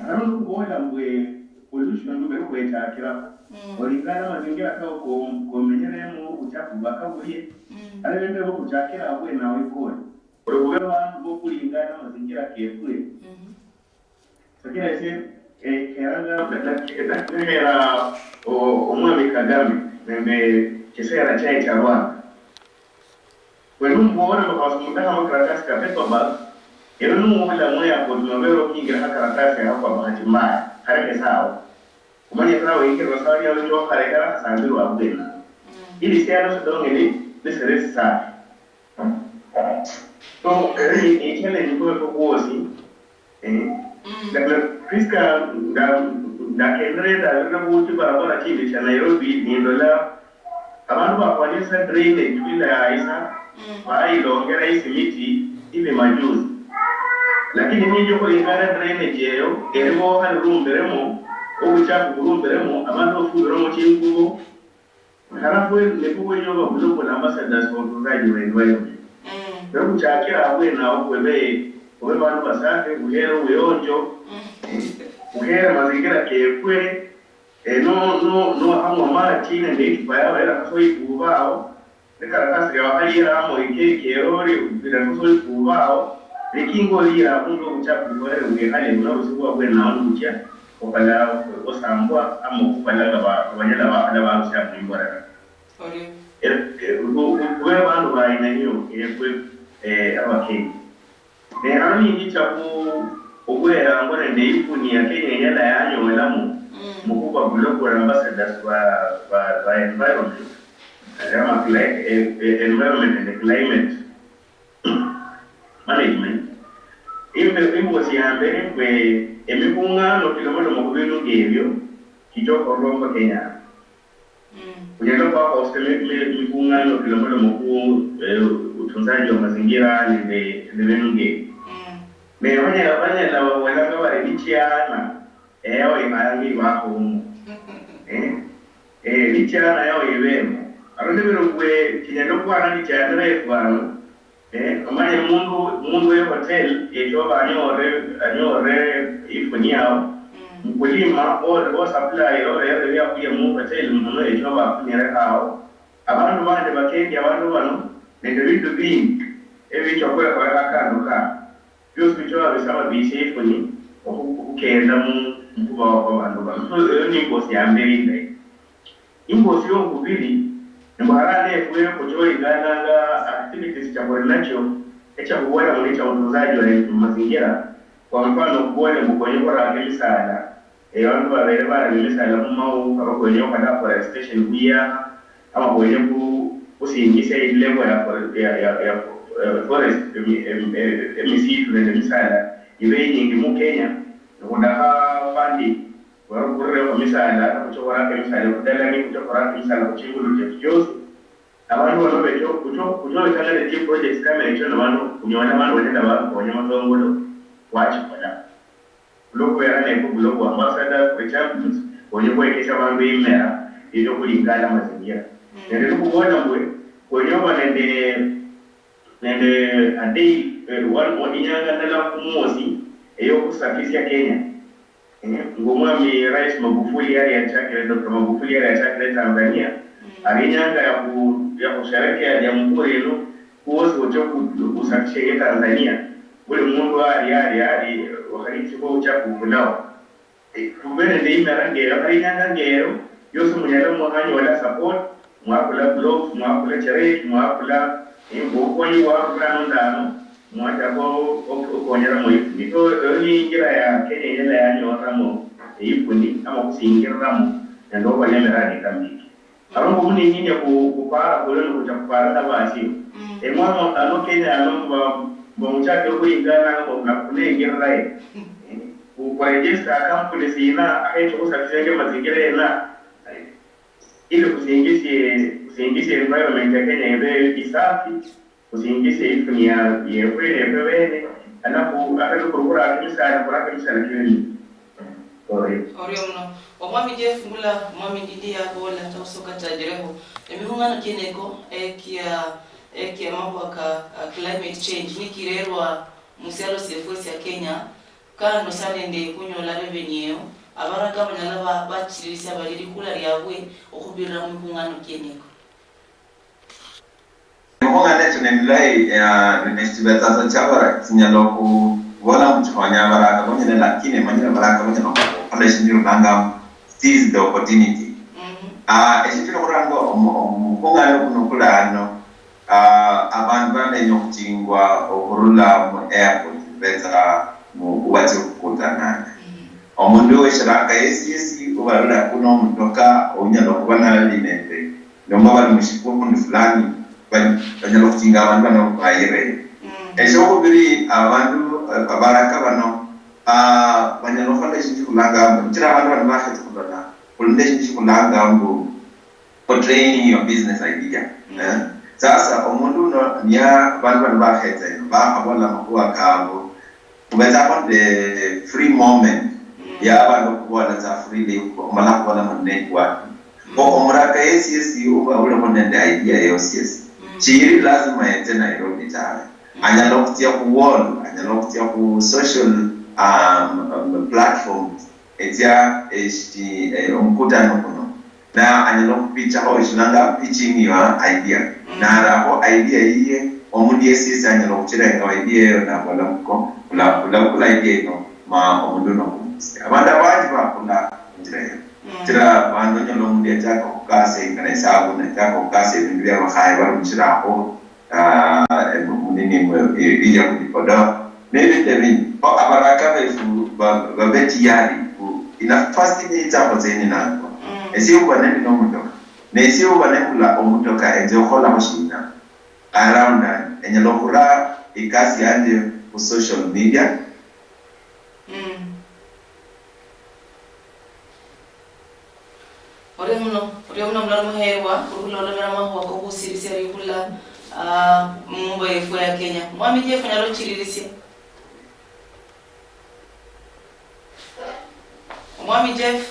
Ano nokhubola mbwe pollution mbere khwechakira. Mm. Olingana mazingira kao ko-, komenyeremo, obuchafu bwaka bulie. Mm. Ano bende bokhuchakira abwene awo ikoni. Ori khube bandu bokhulingana mazingira kefwe. Mhm. Lakini ese, eh, keranga, nahera o-, omwami Kagame nende chisera chae cha Rwanda. Wenu mboona mukawasa mudakha makaratasi ka paper bag, ero nuwula mu airport nobera okingira khakaratasi ako kwa bahati mbaya, khareke sawa. Omanye sawa, ingirwa sawa, lialo chokharekera, khasambirwa abwena. Mm. Ili sialo sidonge ni, ni siresi safi. So, eri ni challenge kwefu kwosi. Eh, mm, na, na, Prisca, nda-, ndakendere ndabirira buti barabara chindi cha Nairobi, nindola abandu bakhwanyisa drainage bila yaisa, mm, bayilongera isimiti hivi majuzi. Lakini ninjo khulingana drainage eyo, eriwo khali rumbiremo, obuchafu burumbiremo, abandu bafubiremo chingubo, Halafu nifwe khwenya oba global ambassadors for the right environment. Mm. Khuchakira abwene awo khwebe, khube bandu basafi, khuhere obuyonjo, mm, khuhere mazingira kefwe, eh, no, no, nohamwa amachi nende ichupa yawe, era khuso ifuba awo, nekaratasi ya wakhaliera amo ikeke erori, era khuso ifuba awo, nekinga olira abundu obuchafu bwere bwekhale, buno busibwa bwene awo nobuchia, okhupala osambwa ama okhupala nga ba-, banyala bakhala barusia mwimborera. Orio. Eh, eh, khu-, khu-, khube abandu ba aina hiyo, efwe, eh, Abakenya. Ne ano nindicha khu obweyango nende ifuni ya Kenya inyala yanyolamo, mm, mukhuba global ambassadors ba, ba, ba environment, eh, ama cli-, eh, eh, environment and climate management. Imbe-, imbosi ya mbere mbwe emikhung'ano kilomoloma khu bindu ngebio kicha okholwa mu Kenya. Mm. Kunyala khwakhosa emi-, emi-, emikhung'ano kilomoloma khu, eh, utunzaji wa mazingira nende, nende bindu ngebio. Mm. Ne banyala, banyala babonanga bari nichiana, eyo ikhayanga ibakhomo. Eh? Eh, nichiana yao ibemo. Aro nibiro mbwe kinyala okhwana nichianira efwano, eh, omanye mundu, mundu we hotel, yechoba anyore, anyore ifuni yao. Mm. Mukulima, o, o supply, o, o, ebyakhulya mu hotel muno, yechoba afunyire ao. Abandu bandi bakendi abandu bano, nende bindu bingi, ebicha okhwekholela kando ka. Biosi bicha bisababisha ifuni okhu-, okhukenda mu, mukhubawo kwa bandu bano. So, eyo ni imbosi ya mberi indayi. Imbosi yokhubiri, ni mbu harandi efwe khuchoingananga activities cha khuli nacho, echa khubola mbu ni cha utunzaji wa mazingira. Kwa mfano, khubola mbu khwenya khuraka emisaala, eh, bandu babere baraka emisaala mumau, aba khwenya okhwala afforestation buyakha, ama khwenya khu-, khusinjisia ilevel ya fore-, ya, ya, ya, eh, forest, emi-, em-, eh, emisitu nende emisaala ibe inyingi mu Kenya, nikhudakha funding, khurulekho emisaala, khuche khuraka emisaala ebudalani, khuche khuraka emisaala khuchingulu chefu chiosi. Abandu bano becho, khucho, khucho bechanga nende chiprojects kama echo, nabandu khunyola abandu banyala bakhonya matongolo, khwachikhola. Khulwokhubera nefwe global ambassadors, for example, khwenya khwekesha abandu imera, nende okhulingala mazingira. Mm. Nende nikhubola mbwe, khwenya oba nende, nende a day eh, wa- wa- inyanga ndala khumwosi eyokhusafisia Kenya. Eh, ng'omwami Rais Magufuli yali yachakire, Doctor Magufuli yali yachakire Tanzania, ari inyanga ya khu- ya khusherekea Jamhuri ino, khuwosi ochia khu- khusafisia ye Tanzania, buli mundu ari ari ari, okhali chikho ochia khubulao. Eh, khube nende imera ngeyo, khali inyanga ngeyo, yosi munyala mwahanyola support, mwakula gloves, mwakula chereki, mwakula, eh, obukonyi bwarula ano ndano, mwachaka o- o- okonyeramo ifuni. So, eyo ni injira ya Kenya inyala yanyoramo ifuni ama khusingiriramo nende okhola emiradi kamiki. Aro mbu khunenginia khu- khupara khulio nikhucha khupara nabasio. Emwano ano Kenya ano mbu mbu muchake okhuyingana nga mbu khunengiriraye. Khuregister company sina, akhecha okhusafisya nge mazingira ena, ili khusinjisie khusinjisie environment ya Kenya ebe isafi, khusinjisie ifuni ya- yefwe nefwe bene, alafu akali khurukura emisaala khuraka emisaala kibeni. Orio. Orio muno. Omwami Jeff Ngula, Omwami Ndindi yabola, tahusoka tajireho. Emikhung'ano kieneko, ekia ekia makhuwa ka uh, climate change nikirerwa musialo siefwe sia Kenya, kando sa nende khunyola revenue eyo, abaraka banyala ba- bachililisia bali likhula liabwe okhubirira mumikhung'ano kieneko. Emikhung'ano echo nemilayi, eh, ne- nechibetsatsa chiabara chinyala okhubola mbu chikhonya abaraka bonyene, lakini emanyire abaraka banyala okhukhola eshindu shilolanga mbu seize the opportunity. Ah, eshindu shili khuranga omu- omukhung'ano kuno kuli ano, ah, abandu bamenya okhuchingwa okhurula mu airport betsa mu- batsia okhukutananga. Omundu weshiraka yesi yesi obarula kuno omutoka onyala okhuba nali nende nomba bali mushikundi fulani, bali- banyala okhuchinga abandu bano bayireyo. Eshokhubiri, abandu, eh, abaraka bano, ah, banyala okhola eshindu shikhulanga mbu, nichira abandu bano bakhetsa khulola, khuli nende eshindu shikhulanga mbu for training your business idea. Eh? Sasa omundu uno niya, abandu bano bakhetsa eno, bakhabola amakhuwa kabo, khubetsakho nende free moment ya abandu okhubola tsa freely, khumala khubola mu network. Kho omuraka yesi yesi uba ulikho nende idea yosi yesi, shiyiri lazima yetse Nairobi tawe. Anyala okhutsia khu wall, anyala okhutsia khu social, um, um, platforms etsia eshi- eh, omukutano kuno, na anyala okhupichaho eshilanga pitching your idea, naraho idea yiye, omundu yesi yesi anyala okhuchirenga idea eyo nabola mbu ko, ula- ulabukula idea ino ma omundu uno khumusia. Abandu abanji bakhola injira eyo. Kila abandu onyola omundu yachaka okhukasia ingana esabuni, achaka okhukasia ebindu bia bakhaye barumishiraho, ah, ebu- nini, mwe- e- iya khudipodoa, nebindi ebindi. Kho abaraka befu ba- babe tiyari ku inafasi niitsa khotsa eninangwa. Esie uba nendi nomutoka, nesie uba nembula omutoka, enze okholakho shina? Around and enyala okhura ikasi yanje khu social media. Orio muno, orio muno mulali muheerwa, khuli khulolomera amakhuwa kokhusirisia likhula, ah, mumba yefwe ya Kenya. Mwami Jeff, onyala ochililisia? Omwami Jeff.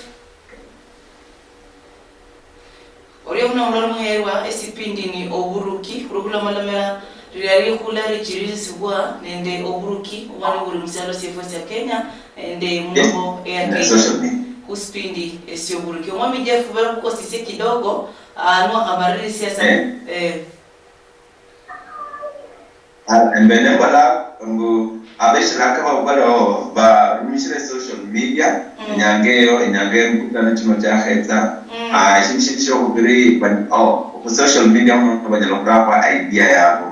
Orio muno mulali muheerwa, esipindi ni Oburuki, khuli khulomalomera lilia likhula lichiririsibwa nende oburuki obwali buli musialo siefwe sia Kenya nende mumbo eya Kenya khusipindi esioburuki. Omwami Jeff, ubere khukosisie kidogo, ah, niwakhamalirisia sa. Eh. Ah, embe nembola mbu abeshiraka babubalao barumishire social media enyanga eyo, enyanga emikutano chino chiakhetsa. Ah, eshindu shindi shiokhubiri, khu social media muno banyala okhurakho idea yabo.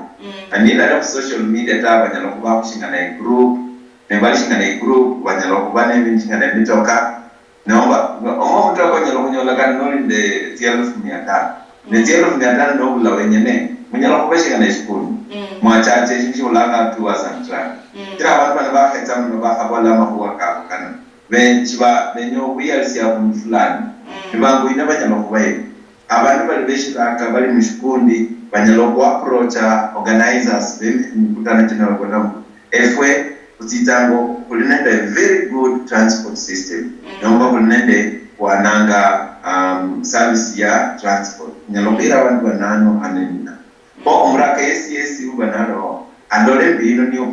Nilali khu social media ta, banyala okhuba shinga ne group, nibali shinga ne group banyala okhuba nebindu shinga ne mitoka. Nomba omwe omutoka onyala okhunyola kata noli nende tsielfu mia tano, ne tsielfu mia tano nobula wenyene, munyala okhuba shinga ne shikundi, mwachacha eshindu shikhulanga tours and travel. Kila abandu bano bakhetsa muno bakhabola amakhuwa kabo kano, be- shiba- benya okhwiyalisia abundu fulani, nibangu ina banyala okhuba ebi. Abandu bali beshiraka bali mushikundi banyala okhuapproacha organizers bemikutano chino babola mbu, efwe khutsitsanga khuli nende a very good transport system, nomba khuli nende khwananga, um, service ya transport, nyala okhuyira abandu banano anenina. Kho omuraka yesi yesi uba naloho, alole mbu yino niyo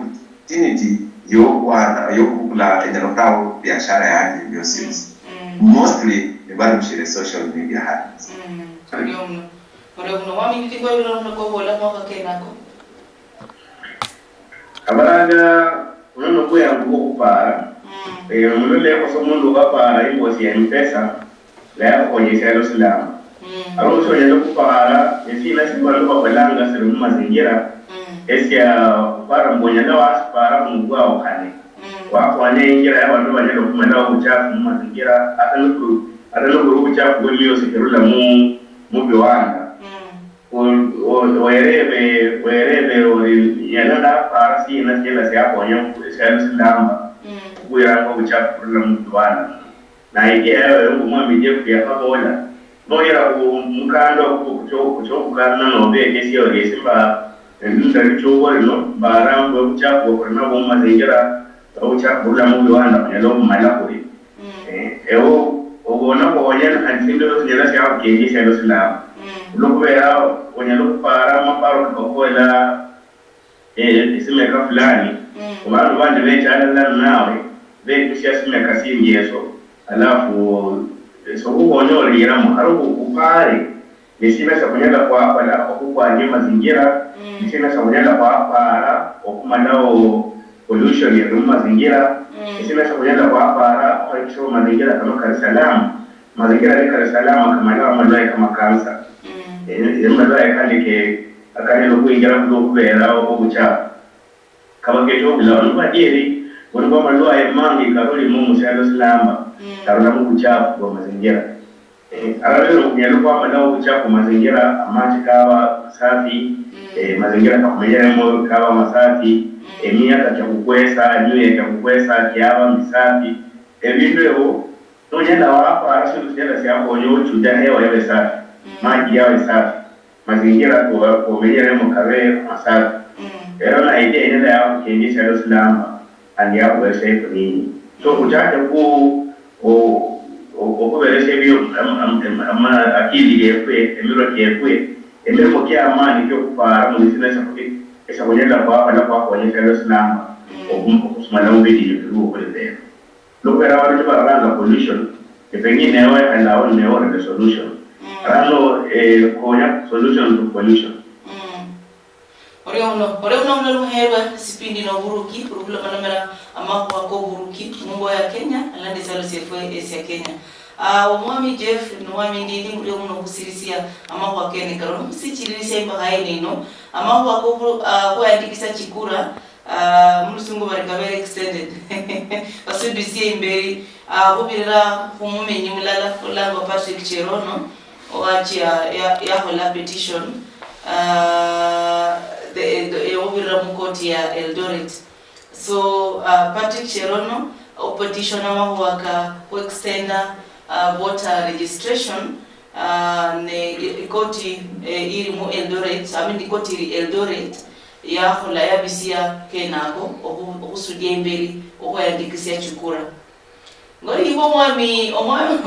opportunity yokwana, yokubukula enyala okutawo biashara yanje yosi yosi. Mostly nibarumishire social media handles. Orio muno, orio muno. Mwami Ndindi, ngwabira muno kobola mwaka kenako. Abalanga muno nobuyangu bwokhupara. Muno nekhosa omundu okhapara imbosi ya mpesa, naye akhukhonye esialo silamba. Aro omusi onyala okhupara esina sibandu bakholanga siri mumazingira esia khupara mbu onyala wasipara khumubwao khane. Wakhwanya ingira yabandu banyala okhumalawo obuchafu mumazingira, ata nobuli obuchafu bwemiosi kirula mubiwanda. Werebe werebe ori yena ndapara sina sinyala siakhonya esialo silamba, khukhwiranga obuchafu burula mubiwanda. Na idea yayo ngomwami Jeff yakhabola, noyera mukanda okwo kuchokhukana nombekesia ori esimba elinda lichungwa lino mbarambwe obuchafu bwokuri nabwo mumazingira, obuchafu burula mubiwanda khunyala okhumala khuri ewo obona khwonya khandi sindu eyo sinyala siakhukenjisia eyo silamba. Khulwokhubera onyala okhupara amaparo kakokola esimeka fulani, khubandu bandi becha alala ninawe bekusia simeka sindi eso, alafu sokhukhonya oliramo ari upare. Nisina siakhunyala khwakhola okhukwanya mazingira? Nisina siakhunyala khwapara okhumalawo pollution eri mumazingira? Nisina siakhunyala khwapara okhwakikisha mazingira kano kali salama? Mazingira nikali salama kamalawo amalwaye kama cancer, eri malwaye kandi ke akanyala okhwingira khulwokhubera obuchafu. Kaba kecha obulamu nibadieri, buli bwa malwaye mangi karulimo musialo silamba karula mubuchafu bwa mazingira. Arabere okhunyala okhwamalawo obuchafu mazingira, amachi kaba masafi, mazingira kakhumenyeremo kaba masafi, emiyaka kiakhukwesa, emioyo kiakhukwesa kiaba misafi. Ebindu ebio nonyala wapara sindu sinyala siakhonya ochuja hewa yabe safi, maji yabe safi, mazingira komenyeremo kabe masafi. Ero na idea inyala yakhuchenjisia esialo silamba khandi yakhuberesia ifunini. So khuchache khu okhuberesia ebio akili yefwe, emirwe kiefwe, emirimo kiamani kiokhupara mbu nisina esiakhunyala khwakhola khwakhonya esialo silamba okhusumana mubidinyu biruo khuli lero. Nokhubera abandu nibararanga pollution, ne pengine ewe wekhala awo ninewe ori the solution. Arano eh, konya solution to pollution. Orio uno, orio uno uno lumuherwa sipindi noburuki, khuli khulomalomera amakhuwa koburuki mungo ya Kenya alandi esalo siefwe esia Kenya. Ah, omwami Jeff nomwami Ndindi murio muno okhusirisia amakhuwa kene kano, nokhusichinjirisia imbakha yene ino, amakhuwa kobu- ah, khweyandikisia chikura, Ah, mulusungu bari kabere extended. Basudusie imberi, ah, khubirira khumumenyi mulala olangwa Patrick Cherono, owachia ya- yakhola petition, ah, the- the- khubirira mukoti ya Eldoret. So ah, Patrick Cherono opetitiona makhuwa ka khuextenda ah, voter registration, ah, ne ikoti eh, iri mu Eldoret, I mean ikoti iri Eldoret yakhola yabisia kenako okhu- okhusudia imberi okhweyandikisia chikura. Ngori iwe omwami omwami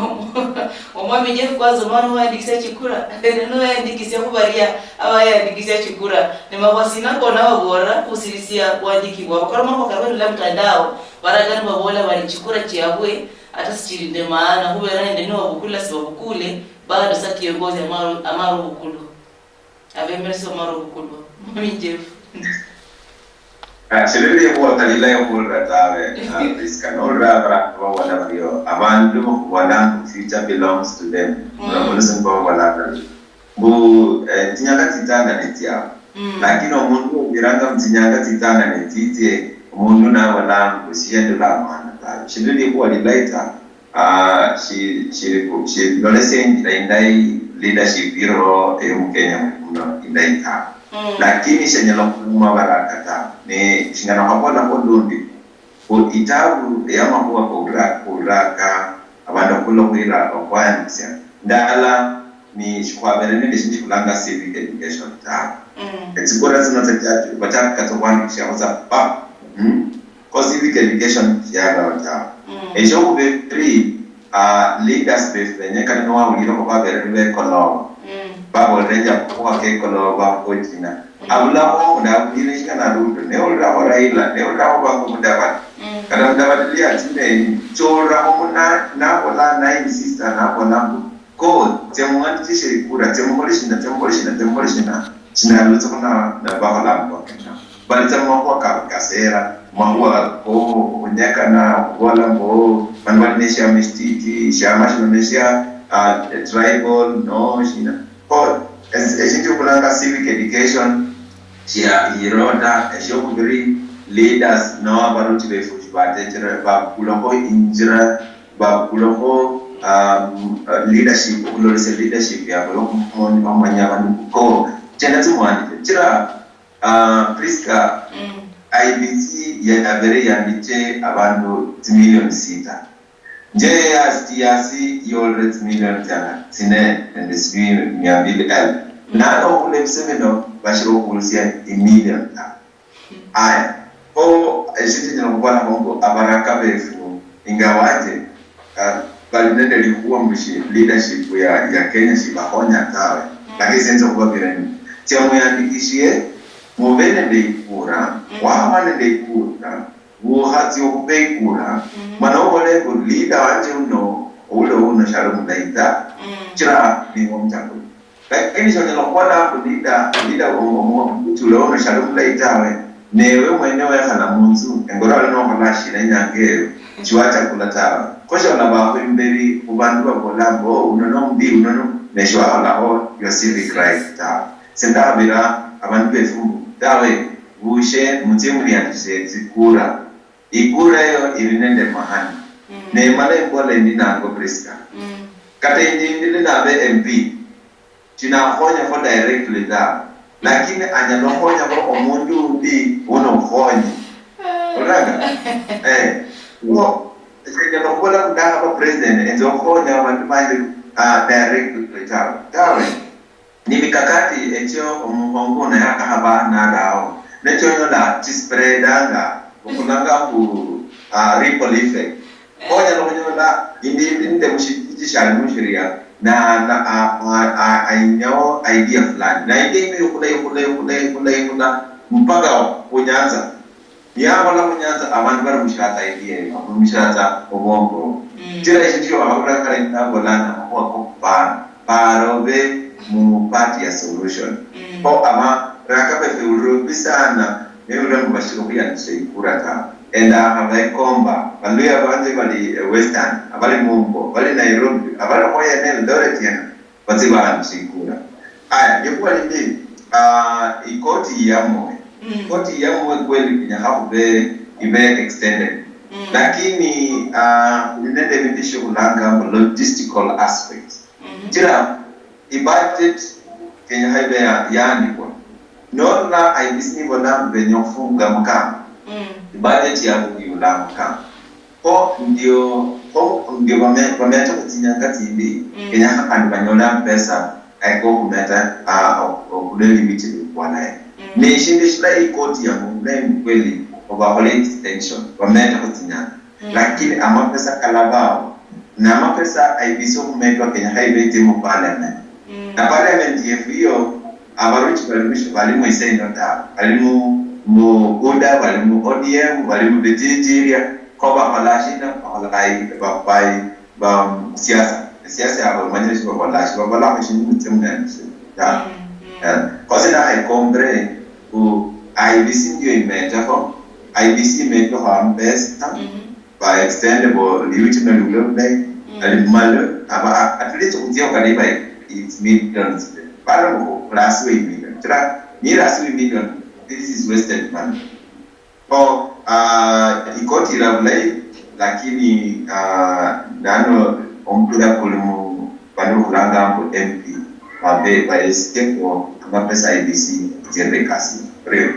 omwami Jeff, kwanza omwana owayandikisia chikura, nende noyandikisia khubaria abayandikisia chikura, ne makhuwa sina kona babola khusirisia bwandiki bwabo? Kora makhuwa kaberula mtandao, baraga nibabola bari chikura chiabwe ata sichiri nde maana, khubera nende nibabukula sibabukule, bado sa kiongozi amaro amaro obukulwa. Abemeresi bamaro obukulwa. Mwami Jeff. Shilili ekhwota lilayi okhulira tawe. Priska, nolira abarandu babola bario, abandu nibo khubolanga future belongs to them. Mulakhulusi nibo babolanga bario. Mbu eh, tsinyanga tsitsanga netsiao. Lakini omundu oubiranga mutsinyanga tsitsanga netsitsie, omundu nabola mbu shiendula amwana tawe. Shilili likhuwa lilayi ta. Ah, shi- shili- shilolesia injira indayi leadership iliho eyomukenya muno indayi tawe. Lakini shenyala okhuma baraka tawe. Ne shingana khwabolakho lundi, khu itabu eyamakhuwa koulira- kouliraka abandu okhula okhwira okhwayandisia ndala ni shikhwabere nende eshindu shikhulanga civic education tawe. Etsikura tsino tsa- bachaka tsa okhwandikishiakho tsa pa. Kho civic education shialao tawe. Eshiokhuba efiri, ah, leaders befu bene kata niwawulira khuba babere nibekoloba, babolere nja khuwa kekoloba khuchina, Abulaho omundu abulire shikana Ruto, ne oliraho Raila, ne oliraho bango Mudavadi. Kata Mudavadi liya tsimeni, choliraho muna, nabola nine sister, nabola mbu, ko, tsia muwandikishe ikura, tsia mukhole shina, tsia mukhole shina, tsia mukhole shina, shina lutsa khuna, na bakhola mbu bakenya. Balitsa mumakhuwa ka kasera, makhuwa ko khunyakana, khubola mbu, bano bali ne shiama shititi, shiama shino ne shia, ah, tribal, no, shina. Kho, es-, eshindu khulanga civic education, shia hero ta. Eshiokubiri, leaders no abaruchi befu shibatechera, babukulakho injira, babukulakho, um, uh, leadership, okhulolesya leadership yabwe, okhumanya abandu ko, chenda tsimwandike. Chira, uh, Prisca, I B C yabere yandiche abandu tsimilioni sita. Nje yasi, yasi yolere tsimilioni tsana tsine nende sijui mia mbili elfu. Nano okhula ebise bino bashira okhurusia imilioni ta. Aya, kho eshindu nyala khubolakho mbu abaraka befu ingawaje, ah, bali nende likhuwa mbu shi leadership ya, ya Kenya shibakhonya tawe. Lakini senze khubabira ni, tsia muyandikishie, mube nende ikura, wakhaba nende ikura, wukhatsia okhupa ikura, mana obole mbu leader wanje uno, oule uno shali omulayi ta, shichira niwe omuchakuli. Lakini shonyala okhubola mbu leader, leader omuchule uno shali omulayi tawe, newe mwene wekhala munzu, engorwa oli nokhola shina inyanga eyo, shiwachakula tawe. Kho sholabaho imberi khubandu babola mbu, "Oh, uno nombi, uno no," ne shiwakholakho your civic right tawe. Sindakhabira abandu befu mbu, "Tawe, bushe mutsie muliandikishe tsikura." Ikura eyo iri nende mahani. Nemala imbola endi nango Prisca. Kata indi ndi ninabe M P, shinakhonyakho directly tawe. Lakini anyala okhonyakho omundu undi uno okhonye. Olanga? Eh. Wo, enyala okhubola mbu ndakhaba president, enza okhonya abandu banje, ah, directly tawe. Tawe. Ni mikakati echio omukhongo uno yakhaba nali ao, nechio onyola chispreadanga, okhulanga mbu, ah, ripple effect. Kho onyala okhunyola indi, indi nende mushijiji shialimu shiria, na, na, a, a, a, ainyao idea fulani. Na idea ino ikhula, ikhula, ikhula, ikhula, ikhula, mpaka khunyanza. Niyabola mu Nyanza, abandu bari mushiratsa idea eyo, bari mushiratsa obwongo. Chira eshindu shio bakhabulira khale nabola na makhuwa ko khupara. Para obe mu part ya solution. Kho aba raka befe ulira obi sana, ne ulira mbu bashiri khuyandikisha ikura ta. Enda abekomba, baluya banje bali, eh, Western, abali Mumbo, bali Nairobi, abali khoyene Eldoret yena. Batsi baandikishe ikura. Aya, likhuwa lindi, ah, ikoti yiyamue. Ikoti yiyamue kweli kenyakha khube, ibe extended. Lakini, ah, khuli nende ebindu shikhulanga mbu logistical aspects. Chira, ibudget kenyakha ibe ya-, yaandikwa. Nolola I B C nibola mbu benya okhufunga mukamba. Ibudget yabo iyula mukamba. Kho ndio, kho ndio bame-, bameetekho tsinyanga tsindi, kenyakha khandi banyole amapesa ako okhumeta, ah, ok-, okhulwa elibichi likwanaye. Ne eshindu eshilayi ikoti ya mubulai mukweli obakhole extension, bameetekho tsinyanga. Lakini amapesa kalabao, na amapesa I B C okhumetwa kenyakha ibe itsi mu parliament. Na parliament yefu iyo, abaruchi bali mu-, bali mu isa ino tawe. Bali mu, mu UDA, bali mu O D M, bali mu bitinjiria. Kho bakhola shina? Bakhola i-, ba-, ba-, ba-, siasa. Siasa yabo, manyire shi bakhola shi? Bakhola khu shindu nitse muyandikishe. Ya. Eh, kho sina I comprehend ku I B C ndio imetakho. I B C imetakho amapesa. Ba extend bo liuchime lule bulayi. Ali malo, aba, a-, at least khutsiekho kata iba it's millions. Bano mbu plus we million. Kila ni plus we million, this is wasted money. Oh, ah, ikoti ila bulayi, lakini, ah, nano omupira kuli mu, bano khulanga mbu M P, babe, bayesikeko amapesa I B C ichende ekasi. Orio?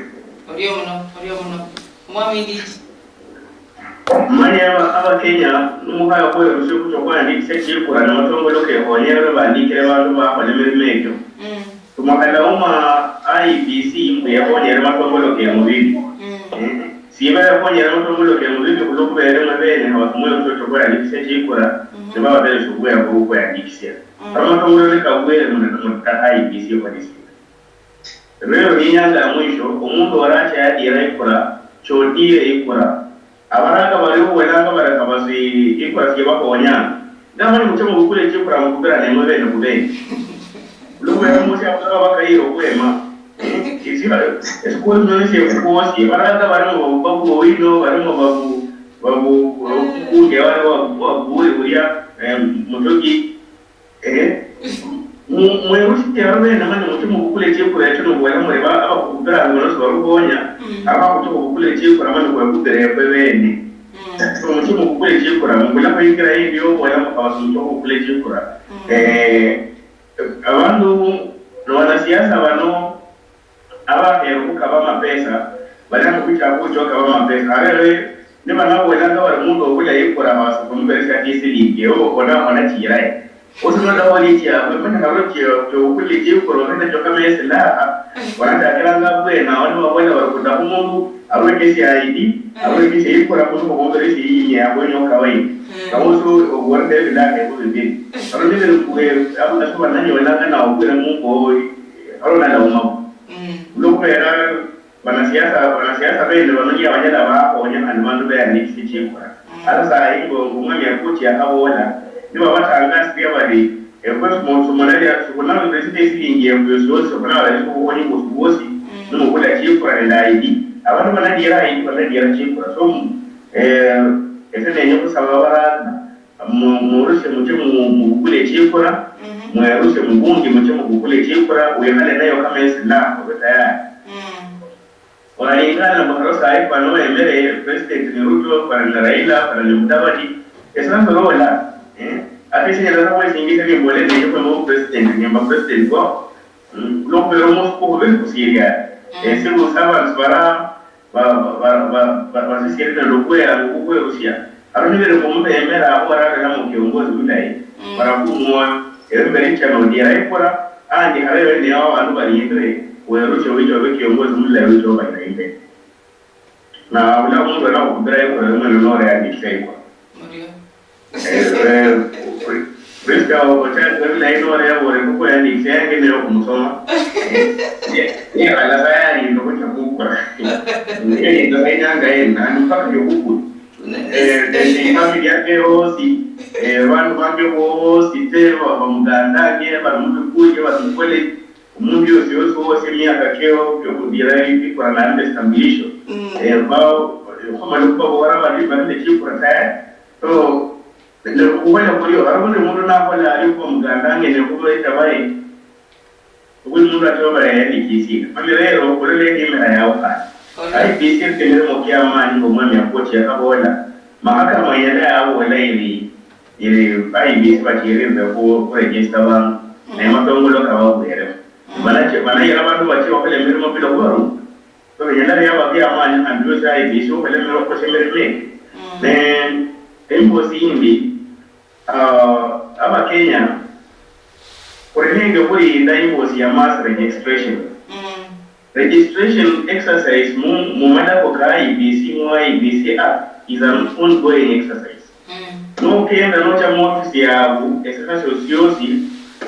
Orio muno, orio muno. Omwami Nditi. Mani aba, Abakenya, numukhaya khwerusia khucha khwandikisia chikura namatongolo kekhonyerwe bandikire bandu bakhola emirimo ekyo. Tumakalauma I B C mbu yekhonyere matongolo ke mubibi. Eh, siba yekhonyere matongolo ke mubibi khulwo khubera emwe bene habafumwe ochocho khweyandikisia chikura, nibababeresha obweya bwo khweyandikisia. Amatongolo nikabwere muna, muna I B C for this year. Lero ni inyanga ya mwisho, omundu oracha yadira ikura, chodire ikura. Abaraka bali obwelanga bari khaba si ikura siebakhonya. Ndamani muche mubukule chikura mukubirane imwe bene khubene. Lubera musi abulaba bakayira okhwema. Esikuli nono siefu kwosi, abaraka barimo babu owino, barimo babu, babu, omukunja wali wabu, wabu, uria, eh, mutoki. Eh, mu-, mwerusitie abene mani muche mubukule chikura echo nobola muri ba-, abakhubukira bano sibarubonya, mm, abakhutsa khubukula chikura mani khwebukire efwe bene. Mm. So muche mubukule chikura, mubulakho ingira yindi yobola mukabasa muche khubukule chikura. Mm. Eh, abandu, no, wanasiasa bano, abakheru khukaba amapesa, bali ano khwicha khucha okaba amapesa. Arere, niba nabolanga bari mundu obula ikura hasi khumuberesia chisilingi, ewe obona hona chilayi. Usi nola wali chiabwe, manya nabo chio, chio ukuli chikura, nende chio kama esilaha, wanachakiranga bwena, awo nibabola bari kuda khumundu, arwekesi I D, arwekesi ikura, mundu khumuberesia iyi yabwe nyo kawaida. Mm. Nawo usi obwonde ebilaha ebu bibili. Aro nibiri kwe, abo nasi bananyolanga nawo bwira mungu oyi, aro nalaumako. Mm. Olwokhubera banasiasa, banasiasa bene bano niye abanyala bakhonya khandi bandu beyanikisi chikura. Mm. Ata sayi ngo, ngomwami Akuchi yakhabola, nibabatangasiria bari, efwe sumo-, sumonalia, sukhunalire side esilingi efu yosi yosi, sukhunalire subukhonyi bwosi bwosi, mm, nimubula chikura nende I D. Abandu banadiera I D, banadiera chikura. So, eh, ese nenya khusaba abaraka, Mu-, murusie muche mu-, mubukule chikura, mhm, mwerusie mubungi muche mubukule chikura, wikhale nayo kama esilaha, obe tayari. Mm. Olingana mbu kharo sahi fwana wemere, President ni Ruto, fwana ni Raila, fwana ni Mudavadi, ese nasolola, eh? Ate sinyala sa khwesinjisia nimbole ndeche khwema bu president, nimba president ko, mm, lwokhubera omufuko khubekusiria, mm, ese bu servants bara, ba-, ba-, ba-, ba-, ba-, basisiere nende okhweyangu khukhwerusia. Aro nibere khumubemera abo barareramo kiongozi mulayi, mm, barakhumwoyo. Ewe mbere ncha nodiera ikura, andi haro ewe neo abandu balindire, werusie wicha obe kiongozi mulayi wicha obayira imberi. Na abula omundu wena okhukhupira ikura, ewe mwene nore yandikisha ikura. Murio. Eh, eh, Prisca, ochakire bulayi noreeba ori khukhweyandikisha yange neyo khumusoma. Ye-, yekhala sa yalinda okhucha khukula. Yalinda sa inyanga yene, nani mpaka yokhukula. Eh, eh, ifamily yanje yosi, eh, bandu bange bosi, te, ba-, bamugandange, bali mubikunje, bali mucollege, omundu yosi yosi wosi emiaka keo kyokhudira ikura nali nende sitambulisho. Mm. Eh, bao, eh, khumala khubabora bali, bali nechikura tayari. So, ne khubona khurio, ari buli mundu nakhola ari khwo muganda ange ne khubeta baye, buli mundu achoba yayandikisire. Mani rero, khulole enyimira yao khandi. Correct. I B C eri emirimo kia amaani nga omwami Akochi yakhabola, mahakama yene yabola iri, iri I B C bachirire khu, khu register bandu, mm, naye matongolo kababweremo. Mm. Banache-, banayira bandu bache bakhola emirimo bila khubarunga. So, binyala byaba bya maani khandi byosi I B C okhulemerwa okhukosia emirimo eki. Mm. Ne, embosi yindi, ah, Abakenya, khuli nende okhulinda imbosi ya mass registration. Mm. Registration exercise mu, mu madako ka I B C, mu I B C Act, is an ongoing exercise. Mm. Nokenda nocha mu office yabu, esikha siosi siosi,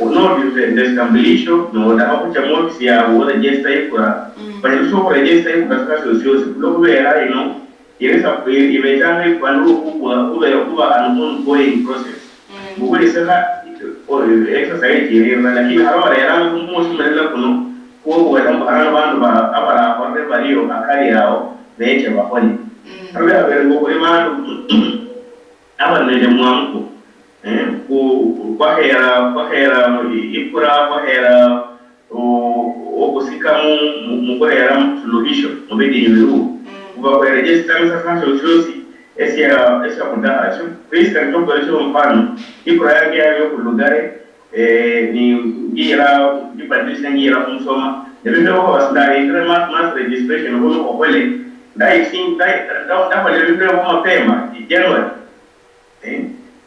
noli nende esitambulisho, nodakha khucha mu office yabu, oregister ikura, mm, banyala okhuregister ikura sikha siosi siosi, khulwokhubera ino, iri sa-, i-, ibechanga ikwanirwe khubwa, khubera khuba an ongoing process. Mm. Mbu buli sikha, o-, exercise irira, lakini haro bareranga kumwosi mulala kuno, kwokhubera mbu haro bandu ba-, abarakhorere bario akari ao, beche bakhole. Mm. Haro biabere mbu khuli bandu, abali nende mwangu, eh, ku-, kwakhera, kwakhera ikura, kwakhera o-, okhusikamu mu, mukhurera suluhisho mubidinyu biriwo. Mm. Khuba khwerejesitanga sa sasio siosi esia, esia khudakha sio. Kristo nitokhuberesia omufano, ikura yange yali yokhulugare, eh, ni ngira, nibadilisha ngira khumusoma. Nebindu ebyo khubasi ndarindire mass, mass registration khuno okhole. Ndaisi-, nda-, nda-, ndakhola ebindu ebyo mapema, January. Eh,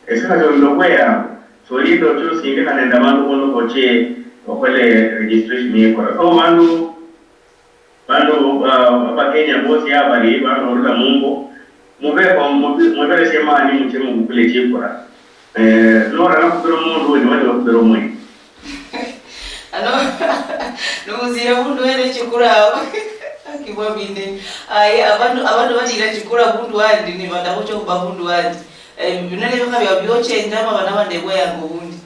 ese kata olina okhweyanga, solinda oche osindikhane nende abandu bono boche okhole registration yekura. So bandu, bandu, ah, Abakenya bosi abali, bandu barula mumbo, mubekho, mube-, mweberesie mani muche mubukule chikura. Eh, norala khubira omundu, niwe niwe khubira omwene. Ano, nomuziire mundu wene chikura awo. Akibwa binde. Aye, abandu, abandu batiira chikura mundu wandi, ni badakucha kuba mundu wandi. Eh, bino ni bikha bya byochenja, ama bana bandebwa yango bundi.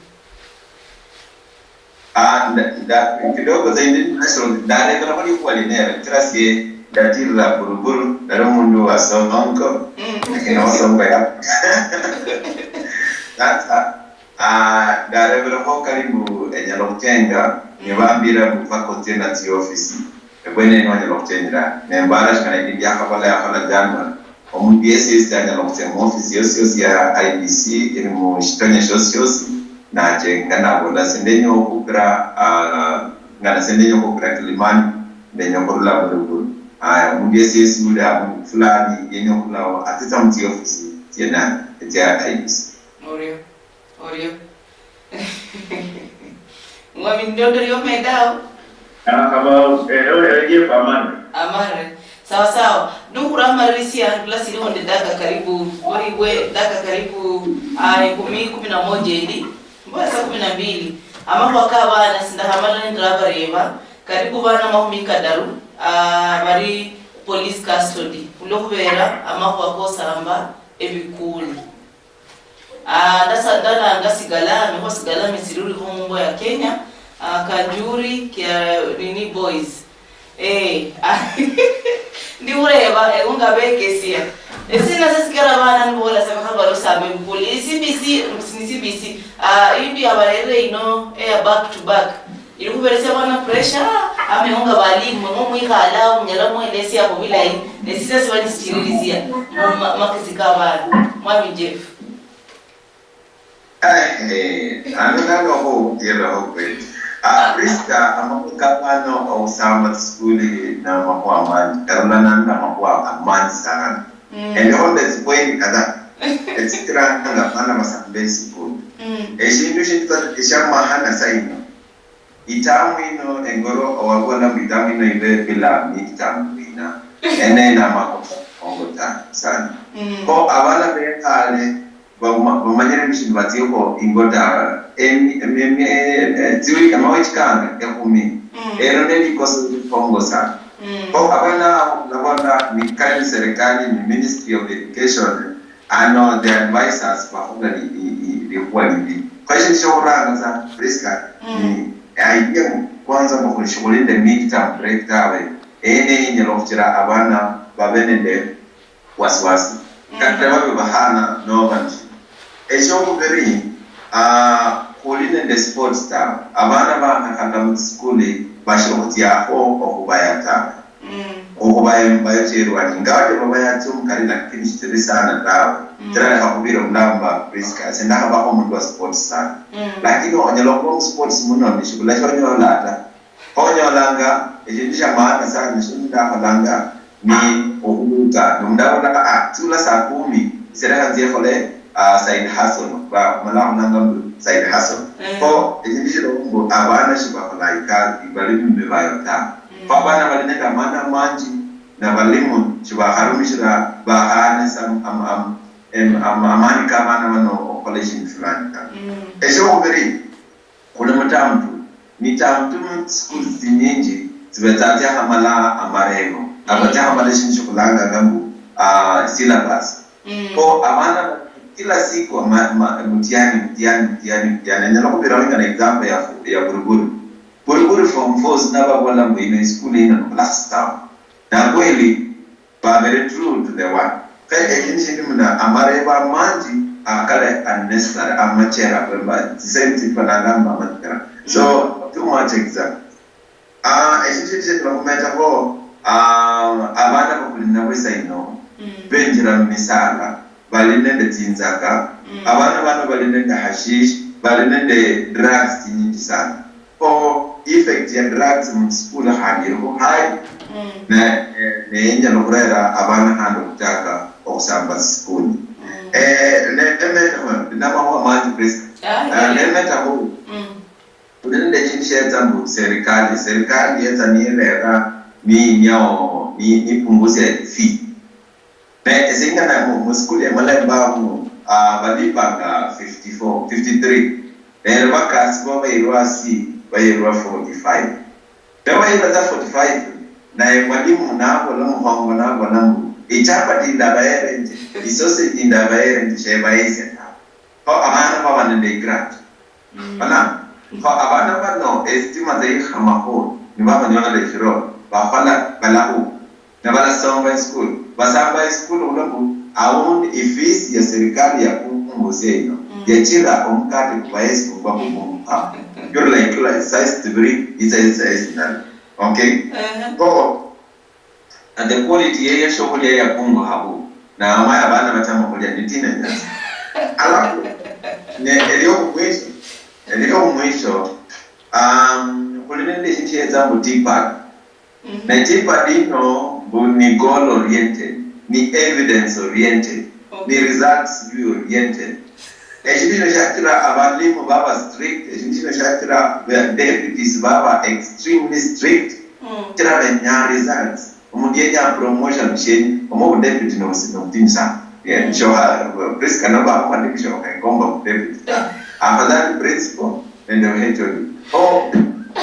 Ah, nda, nda, kidogo zaidi, national, ndarebera muri kuwa linera, kira sie, ndatirira Buruburu, nari omundu wa Sonko, mm, lakini wa Sonko ya. Sasa, ah, ndareberekho kali mbu enyala okhuchenga, mm, nibambira mbu paka otsie natsi ofisi. Ebwene eno onyala okhuchenjera. Nembara shingana endi ndiakhabola yakhola January. Omundu yesi yesi anyala okhutsia mu office yosi yosi ya I E B C iri mu shitonye shosi shosi, nachenga nabola sindenya okhupira, ah, ngana sindenya okhupira Kilimani, ndenya okhurula Buruburu. Aya, omundu yesi yesi uli abundu fulani yenya okhurulawo, atsitsa mu tsi office tsiena etsia I E B C. Orio, orio. Mwami, ndondo lyo medao. Ah, kama, eh, eh, eh, je, amare. Amare. Sawa sawa. Nukura amarisia, ndula siliho nde daka karibu, waliwe daka karibu, ah, ikumi, kumi na moja ili. Mbola saa kumi na mbili. Amakhuwa ka bana sindakhamala nindira abareba. Karibu bana makhumi kadaru, ah, bari police custody. Khulwo khubera amakhuwa kosamba ebikuli. Ah, ndasa-, ndalanga Sigalame, kho Sigalame sirulikho mumbo ya Kenya, ah, Kanjuri, kia, nini, boys. Eh, ah, ndi khureba, ewe nga bekesia. Esina sesikera bana nibola sa bakha barusamba ebikuli. E C B C, ni C B C, ah, ibindu yabarerere ino, eh, back to back. Ili khuberesia abana pressure, ama ewe nga balimu, mwe mwikhala, munyala mwelesiakho bilayi, ne sisa siba nisichililisia mu ma-, makesi ka bana. Mwami Jeff. Eh, ano nano khutiriraho kweli. Ah, Prisca, amakhuwa ka bana okhusamba tsisukuli namakhuwa manji, karulana namakhuwa amanji sana. Mm. Endi khonde tsipointi kadhaa. Etsikiranga bana basamba esukuli. Mm. Eshindu shindi tsa esha mahana sa ino. Itamu ino engoro owabola mbu itamu ino ibe bila midterm wina. Ene ina makosa ongo ta sana. Mm. Kho abana bekhale bama-, bamanyire mbu shindu batsiekho ingo tawe. Emi-, emi-, emi-, eh, eh, tsiwiki amawe chikanga ekhumi. Mm. Ero nelikosa likhongo sana. Mm. Kho abana abo nabona ni kali serikali ni Ministry of Education, ano the advisors bakhola li-, li-, li-, likhuwa libi. Kho eshindu shiokhuranga sa, Prisca, mm, ni idea kwanza mbu khuli shikhuli nende midterm break tawe. Ene inyala okhuchira abana babe nende wasiwasi. Mm. Kata babe bakhana noba nishina. Eshiokhukhubiri, ah, khuli nende sports tawe. Abana bakhakhala mutsiskuli bashiri okhutsiakho okhubaya tawe. Mm. Okhuba embayo chirwanyi, ingawaje baba yatsia omukari, lakini shitsiri sana tawe. Mm. Chira lekha khubira omulamba Prisca, sindakhabakho omundu wa sports sana. Mm. Lakini onyala okhuba mu sports muno, nishibula shonyola ta. Khonyolanga, eshindu shia maana sana, nisho ndakholanga, ni okhubuka. Nomundu abola, "Ah, tsula saa kumi, ise lekha nzie khole, ah, side hustle." Ba-, mala khulanga mbu side hustle. Mm. Kho, eshindu shilombo, abana shibakhola ikasi, bali mumibayo ta. Mm. Kho abana bali nende amani amanji, nabalimu shibakharumishira, bakhaanisa am-, am-, am-, em-, am-, amani kabana bano okhola eshindu fulani ta. Mm. Eshokhubiri, khuli mu term two, ni term two mu schools tsinyinji tsibetsa tsiakhamala amarebo, aba, mm, tsiakhamala eshindu shikhulanganga mbu, ah, syllabus. Mm. Kho abana kila siku ama-, ma-, mutiani, mutiani, mutiani, mutiani. Anyala khubiraho nga na example ya, ya Buruburi. Buruburi form four sinababola mbu ino iskulu ino ni class town. Na kweli, babere true to the one. Khe eshindu shindi muna amarebo amanji akali unnecessary, amachera, kwemba, tsisendi tsifananga mbu amachera. So, mm, too much exam. Ah, eshindu shindi shindi nokumetakho, ah, abana bakhuli nabo isa ino, mm, benjira mumisala, bali nende tsinzaka, mm, abana bano bali nende hashish, bali nende drugs tsinyinji sana. Kho effect ya drugs mu school khandi ilikho high, mm, ne, ne, ne inyala khurera abana khandi okhutaka okhusamba tsisukuni. Mm. Eh, ne, ne meta khuna, ndi namakhuwa manji, Prisca. Ah, ah, yeah, ne meta khu, mm, khuli nende eshindu shietsa mbu serikali, serikali yetsa nirera, ninyao, ni, nipungusia fee. Ne esingana mu, mu school ya Malai Mbamu, ah, balipanga fifty-four, fifty-three. Nero bakasi bo bairwa asi, bayerwa forty-five. Babayerwa tsa forty-five, naye mwalimu nabola, mukhongo nabola mbu, ichapati indabayerenje, isausage indabayerenje, shebayesia tawe. Kho abana baba nende igrant. Mana, kho abana bano esitima tsa ikhamakho, nibabanyola lechiro, bakhola balahu. Nabalasomba esikulu. Basamba esikulu khulwa mbu aundi ifees ya serikali yapungusia ino yachira omukate kubaesi kukwa kupunguha. Yurula ikula size tsibiri, itsa size ndala. Okay? Kho, and the quality ye yeshokhulia yapunguha bu. Na amaya abana bachama khulia ni teenagers. Alafu, ne, elio mwisho, elio mwisho, um, khuli nende eshindu shietsa mbu teapot. Na itipa dino mbu ni goal oriented, ni evidence oriented, ni results oriented. Eshindu shino shachira abalimu baba strict, eshindu shino shachira the deputies baba extremely strict. Chira benya results. Omundu yenya promotion sheni, omo bu deputy no sino mutinyu sana. Yeah, sure, uh, Prisca no ba kwa ni sure ka komba deputy. Afadhali principal nende H O D. Oh,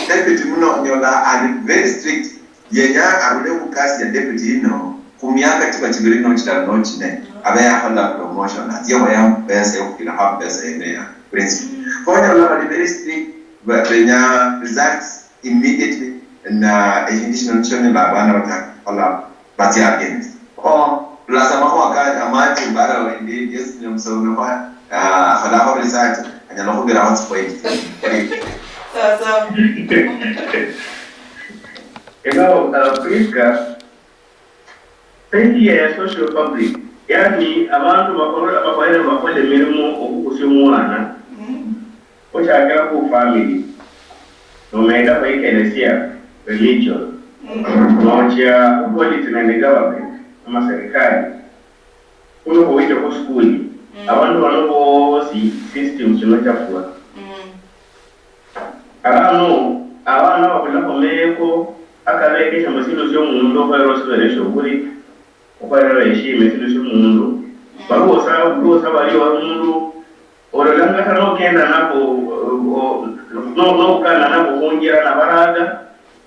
deputy muno nyola ali very strict. Yenya arule khukasi ya deputy yino khumiaka chiba chibiri nochitano nochine, abe yakhola promotion, atsie khoya amapesa yokhukilakho amapesa yene ya principal. Khonyola bali very strict, ba- benya results immediately, na eshindu shino nisho nyola abana batakhola batsia against. Oh, plus amakhuwa ka amachi mbara wendi, yes, nyomusomekho, ah, akholakho research, anyala khubiraho tsipoint. Sawa sawa. Eno, uh, Prisca, page ya social fabric, yani abandu bakhola bakhola bakhola emirimo okhukusia omwana, ochakira khu family, nomenda khu ekelesia, religion, nochia khu quality nende government ama serikali, khuno khuwicha khu school, abandu bano bosi system chino chafwa. Arano, abana babulakho meeko akabekesha mbu sindu siomundu okhoyera osibere shioburi, okhoyera eshima esindu siomundu. Baluosa, baluosa bali omundu ololanga kata nokenda nako, o- o- no- nokukana nako khunjira nabaraga,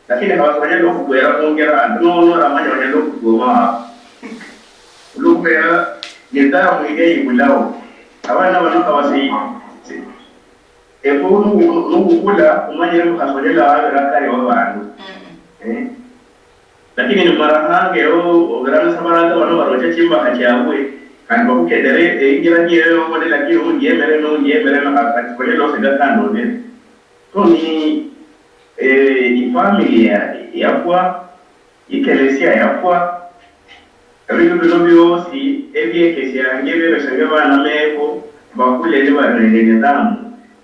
lakini khaba sibanyala okhukwera khunjira andi no- noramanya banyala okhukuma wako. Olwokhubera nidhamu ilia ibulao. Abana bano khaba si- si- Efwe nukhukula khumanyire mbu khasi onyala wabira akari wabandu. Eh? Lakini nimarahanga ewe obirana sa baranga bano barocha chimbakha chiabwe, khandi bakhukendere eingira niyeyo yong'one, lakini undi yemere noundi yemere, na khasi onyala osiga kando obire. So ni eh, ifamily ya- yafwa, ikelesia yafwa, ebindu bino biosi ebiekesiange ebiebesiange abana meeko bakhule nibali nende nidhamu,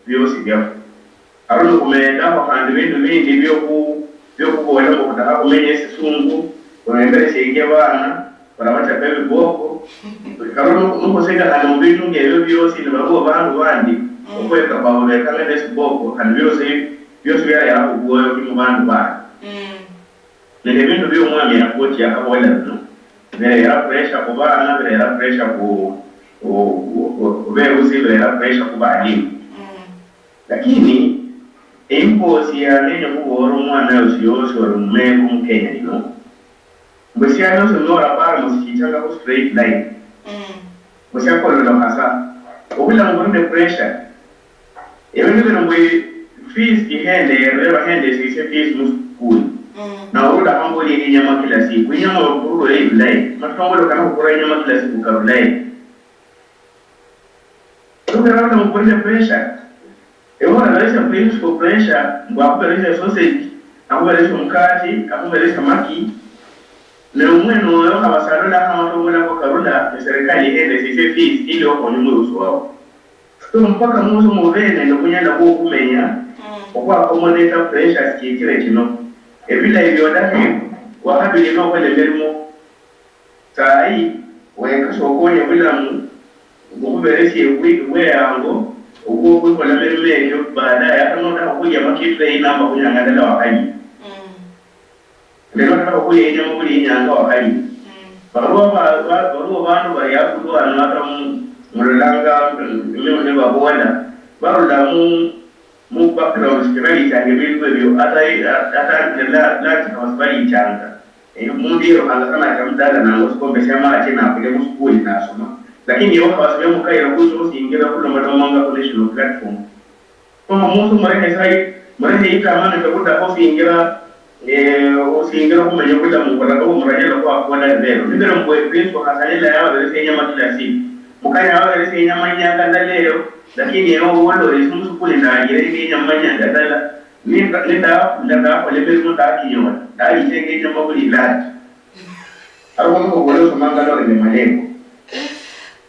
biosi biafwa. Aro nikhumendakho khandi bindu bindi biokhuboola mbu khutakha khumenya esisungu, khuremberesinjia abana, barabachapa ebiboko. Karo nukhusinga khandi mubindu ngebio biosi, nibaruo bandu bandi okhweka khwabo bekanga nesiboko, khandi biosi biosi biarerakho obwoyoki mubandu bandi. Nende ebindu bio omwami Akochi yakhabola bino, birera pressure khubana, birera pressure khu khubebusi, birera pressure khubalimu. Lakini imbosi yanenya khubola omwana yosi yosi oli mumeeko mukenya lino, mbu esialo sino orapara mbu sichichanga khu straight line, mbu siakololokha sa. Obulamu buli nende pressure. Ebindu bino mbu fees ihendere, bahendeshesie fees musukuli. Na orulakho mbu olie inyama kila siku. Inyama okurula eyi bulayi. Matongolo kana khukula inyama kila siku karulayi. Lubera bano mbu buli nende pressure. Ewe oraberesia principal pressure mbu akhuberesie sausage, akhuberesie omukati, akhuberesie amaki, ne omwene oyo khaba salola kho amatongolo ako karula, ne serikali ihendesiesie fees ili okhonye omurusi wao. So mpaka mwosi mube nende obunyala bwokhumenya, okhwa accommodate pressures chiechire chino. Ebilayi biodakhe, wakhabirira okhola emirimo, Sayi, wekasa okonya bulamu, bukhuberesie bwi- bweyango, obwo okhwikhola mirimo ekyo, baadaye ata notakha okhuyia amakitire inamba khunyanga ndala wakhalia. Nende notakha okhuyia inyama buli inyanga wakhalia. Baruo ba- ba- baruo bandu bali abundu ano ata mu- mulolanga, mm, nibabola, barula mu- mu background shibalichanga ebindu ebyo, ata, ata la, la, la, sibalichanga. Eh, mundu yerokhanga sana acha mudala nangwa sikombe sia machi nakulia musukuli nasoma. Lakini ewe khawasibia mukayira kucha khusingira khulomalomanga khu national platform. Kho omundu murekhe sai, murekhe itamani kabuda khusingira, eh, khusingira khumenya bulamu bula kho muranyala khwakhola lero. Nibere mbwe Kristo khasalila yababeresia inyama kila siku. Mukaya yababeresia inyama inyanga ndala eyo, lakini ewe uwalore simusukuli ndanyire inyama inyanga ndala. Ninda-, ninda-, nindakhola emirimo ndakinyola, ndayichenga inyama buli lati. Arikho nikhubola osomanga noli nende malengo.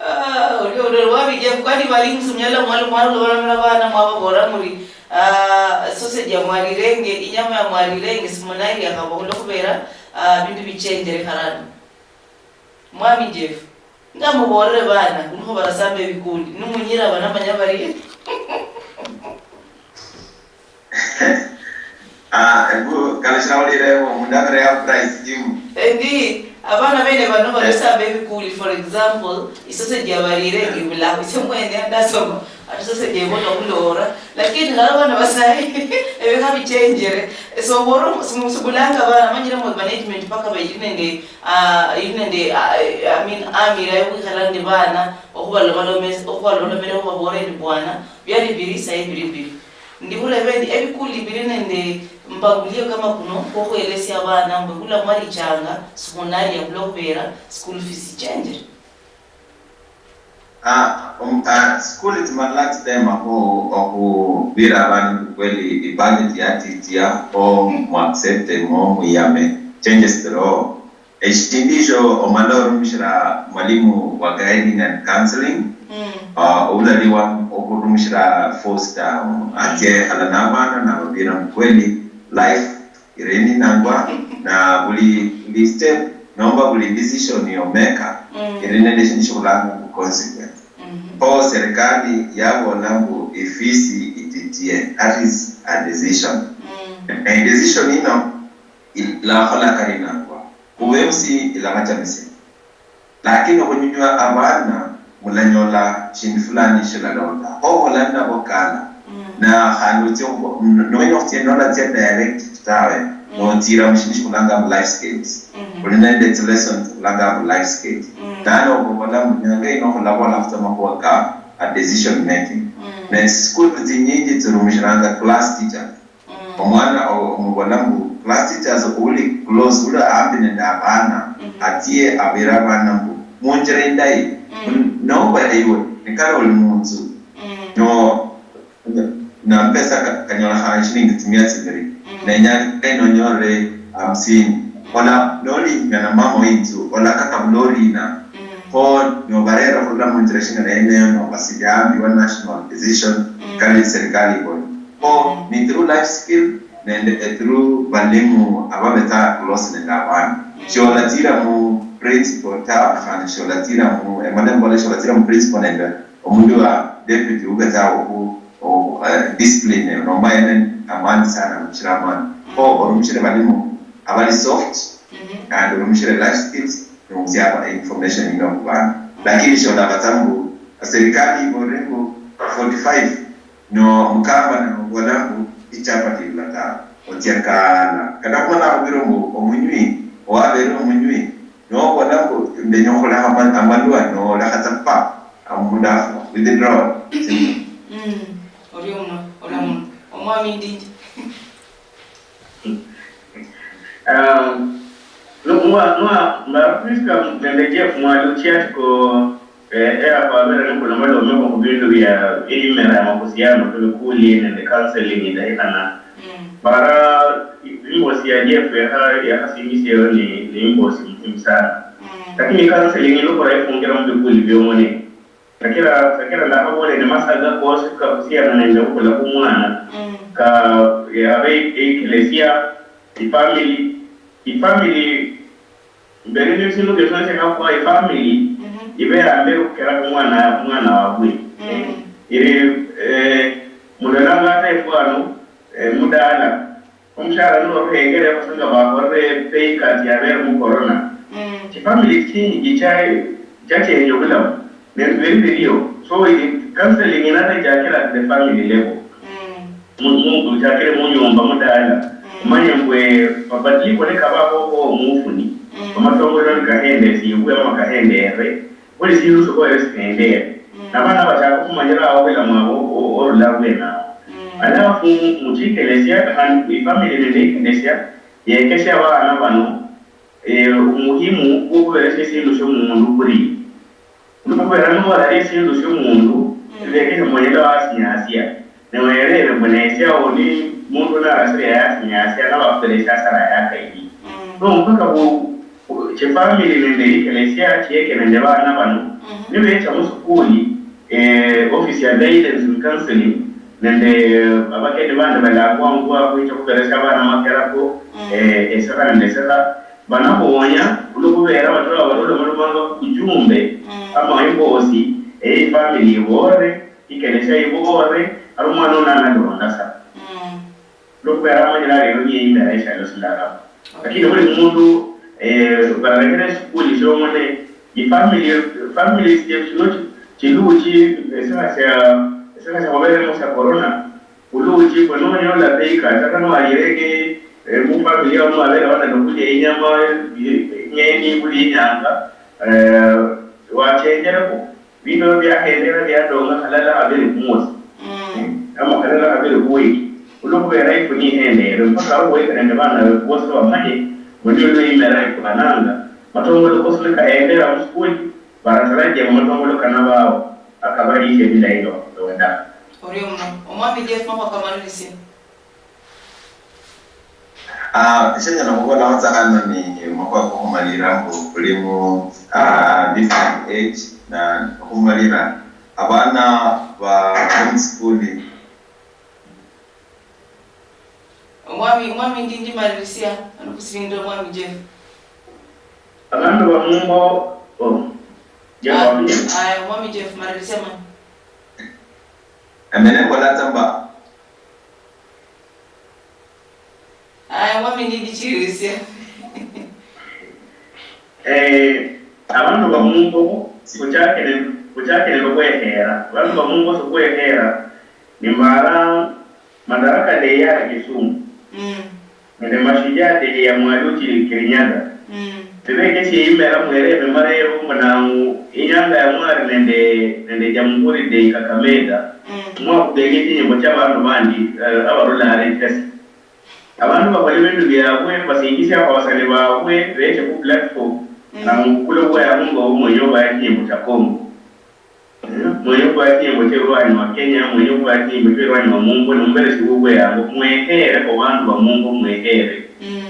Ah, oli, oli, oli wabija, kwani bali musunyala mwali, mwali mulomalomela bana mwababola muri, ah, sausage ya mwalirenge, inyama ya mwalirenge, simunailya khaba khulwokhubera, ah, bindu bichenjere kharano. Mwami Jeff, nga mubolere bana, kunikho barasamba ebikundi, nimunyira aba namanya bari. Ah, ebu, kalushira ulire, omundu abere ya price jimu. Endi, abana bene bano barasamba ebikundi, for example, isausage ya balire, ibula, ise mwene ndasoma, ati sausage ebona bulora, lakini ngala bana basayi, ebikha bichenjere. So, boro, simu-, sibulanga bana, manyire mu management paka bayiri nende, ah, yiri nende, ah, I mean, amira yokhwikhala nende bana, okhubalomalome-, okhubalomera, okhubabola endi bwana, byali biri, sayi biri biri. Ndi khureba endi, ebikuli biri nende mpangilio kama kuno, kwokhwelesia abana mbu ebula mwalichanga, sikhunali abula okhubeera school fees ichenjere. Ah, um, ah, sikuli tsimalanga tsitemakho okhubira abandu mbu kweli ibudget yatitia, kho muaccepte mo mwiyame changes tsiroho. Eshindu isho omala orumishira mwalimu wa guiding and counseling, ah, oulali wa okhurumishira Foster, um, atsia ekhala nabana nababira mbu kweli life iri ninangwa, na buli, buli step nomba buli decision yomeka iri nende eshindu shikhulanga mbu consequence. Kho serikali yabola mbu ifisi ititie, that is a decision. Ne decision ino ilakhola kali nangwa. Khu bebusi ilabachamisia. Lakini okhunywa abana mulanyola shindu fulani shilalonda. Kho ola ninabo kala. Na khandi otsia okhu-, n-, niwenya okhutsia nolatsia direct tawe, notsira mushindu shikhulanga mbu life skills. Khuli nende tsi lessons khulanga mbu life skills. Nano okhubola mbu nyanga ino khulabola khutsa makhuwa ka a decision making. Ne tsisikulu tsinyinji tsirumishiranga class teacher. Omwana o-, omubola mbu class teachers uli close, uli ambi nende abana, atsie abere abana mbu munjira indayi. Noba iwe, nikali oli munzu, no, na mpesa ka-, kanyolekhana shilingi tsimia tsibiri, nenya ino onyolere hamsini. Ola noli nyina mama weinzu, ola kakabula orina. Kho nobarera khurula munjira shingana yeneyo, nobasilia ambi wa national decision, kali serikali ibola. Kho ni through life skill nende through balimu ababetsa close nende abana. Sholatsira mu principal ta, khandi sholatsira mu, emale mbole sholatsira mu principal nende omundu wa deputy ubetsa oku-, oku-, eh, discipline, nomba yene amani sana, orumishire amani. Kho orumishire balimu abali soft, khandi orumishire life skills, nomusia information yino khubana. Lakini sholabatsa mbu serikali ibolere mbu forty-five, no mukamba nobola mbu ichapati ibula tawe. Otsia kala. Kata khumala khubira mbu omunywi, owabere omunywi, nobola mbu ndenya okhulekha ama-, amalwa, nolekha tsa pa, omundu afwa. Withdrawal. Mm. Orio muno, orio muno. Omwami Ndingi. Um, no, mwa, mwa, mwa Prisca nende Jeff mwaluchia article, eh, era khwabere nikhulomalomekho khubindu bia eimera ya mahusiano, ebikuli nende counseling indayikhana. Mara imbosi ya Jeff yakha-, yakhasinjisia eyo ni, ni imbosi muhimu sana. Lakini counseling ino khurayifungiramo bikuli biomone. Kakira, kakira ndakhabola nende masaga kosi kahusiana nende okhukula khumwana, ka, eh, abe eklesia, ifamily, ifamily, mberi ni sindu kiosi khakhwa ifamily, ibe yambere okhukera khumwana, mwana wabwe. Eh, iri, eh, mulolanga ata efwano, eh, mudala. Omushara niwo oruhengere busa nga bakholere pay cut yabere mu corona. Chifamily chinyinji cha-, chachenje obulamu, ne bibere birio. So, ili counseling inata ichakira at the family level. Mu-, mu-, uchakire munyumba mudala. Mm. Umanye mbwe mabadiliko nikabaho ho mufuni. Mm. Amatongolo nikahendesibwe ama kahendere. Buli sindu sikhoyere sihendere. Mm. Nabana bachaka okhumanyira awo obulamu abo o-, orula abwene awo. Mm. Alafu muchikelesia khandi ifamily nende ikelesia yekesia abana bano, eh, umuhimu kwokhubelesia esindu siomundu kuli. Nokhubeera niwalalia esindu siomundu, mm, lekhe mbu onyala wasinyasia, ne wereere mbu nesie awo ni mundu narasire yasinyasia, nabakhupira esasara yakaidi. Mm. No, mpaka bu, bu, chifamily nende ikelesia chieke nende bana bano, mhm, nibecha musukuli, eh, office ya guidance and counseling, nende abakeni bandi balangwangwa khwicha khuberesia abana makerako, mm, eh, esikha nende esikha, Banakhoonya, khulwo khubeera batola barule mulumanga ujumbe, mm, ama imboosi, eyi ifamily iboolere, ikelesia iboolere, ari omwana uno analonda sa. Mm. Khulwo khubeera amanyire ari eno niyo imera yeshialo silala. Okay. Lakini buli mundu, eh, bararekhera esukuli shiomone, ifamily, family siefu shino chi-, chiluchi, esikha sia, esikha sia khuberemo sia corona, Uluchi, fwe nonyola bei kata kano alirenge, eh, mufamily yao mwabera bana nokulia inyama, eh, ing'eni buli inyanga, eh, wachenjereko. Bindu ebyo byakhendera byadonga halala habiri khumosi. Mm. Eh, ama halala habiri khuwiki. Khulwo khubera ifu nihendere, mpaka awo weke nende bana befu bosi bamanye, mbu ndio lwe imera ifukananga. Matongolo kosi nikahendera musukuli, baratarajia matongolo kanabao. Akabalishe bila hilo, wenda. Orio muno. Omwami Jeff, makhuwa kamalirisia. Ah, shenyala khubolakho tsa hano ni makhuwa kokhumalira mbu khuli mu, ah, different age, na okhumalira abana ba, ba musikuli. Omwami, omwami Ndindi, malirisia, ano khusirindira omwami Jeff. Abandu bamumbo, oh, Jeff. Ah, Abinyo. Aya, omwami Jeff, malirisia mani. Emene mbola tsa mba. Aya, omwami Ndindi, chirisia. Eh, abandu bamumbo, khuchakire, khuchakire okhwekhera. Abandu bamumbo sikhukhwekhera, nimara Madaraka Day yara Kisumu. Mm. Nende Mashujaa Day ya Mwali uchili Kirinyaga. Mm. Bibekesie imera mwerebe mara eyo mbu nangu inyanga ya Mwali nende, nende Jamhuri Day Kakamega. Mm. Mwakhuberia chinyimbo chia bandu bandi, eh, abarula are chasi. Abandu bakhola ebindu biabwe, basinjisia abasani babwe, beche khu platform, mm, nangu bukule bwayabwe nga omwenya obaya chinyimbo chia Congo. Mwenye khwaya chinyimbo chie erwanyi wa Kenya, mwenye khwaya chinyimbo chie erwanyi wa Mumbo, nomuberesi wobweyango, mwehere, obandu ba Mumbo mwehere. Mm.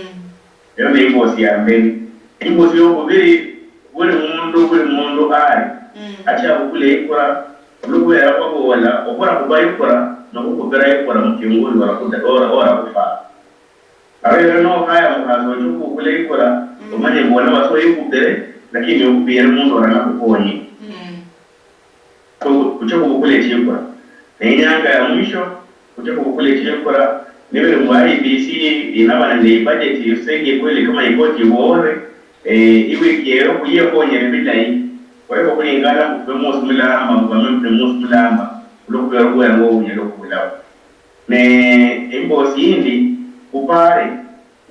Eyo ne imbosi ya mberi. Imbosi yokhubiri, buli mundu, buli mundu ali, mm, achia abukule ikura, olwokhubera khwabola, okhura khuba ikura, nokhukubira ikura mu kiongozi ora khuda-, ora, ora khufa. Abere nokhaya mukhasi oche okhubukula ikura, mm, omanye mbu wanoba soyikhupire, lakini okhupire mundu ora nakhukhonye. Mm. So, khuche khubukule chikura. Ne inyanga ya mwisho, khuche khubukule chikura. Nibiri mbu I E B C inaba nende ibudget isengie kweli kama ikoti iboore, eh, iwiki eyo khuyekhonyere bilayi. Kwa hivyo khulingana mbu khube mwosi mulamba, mbu bame mbu ne mwosi mulamba, khulwokhubera obweyango obunyala okhubulao. Ne imbosi yindi, khupare,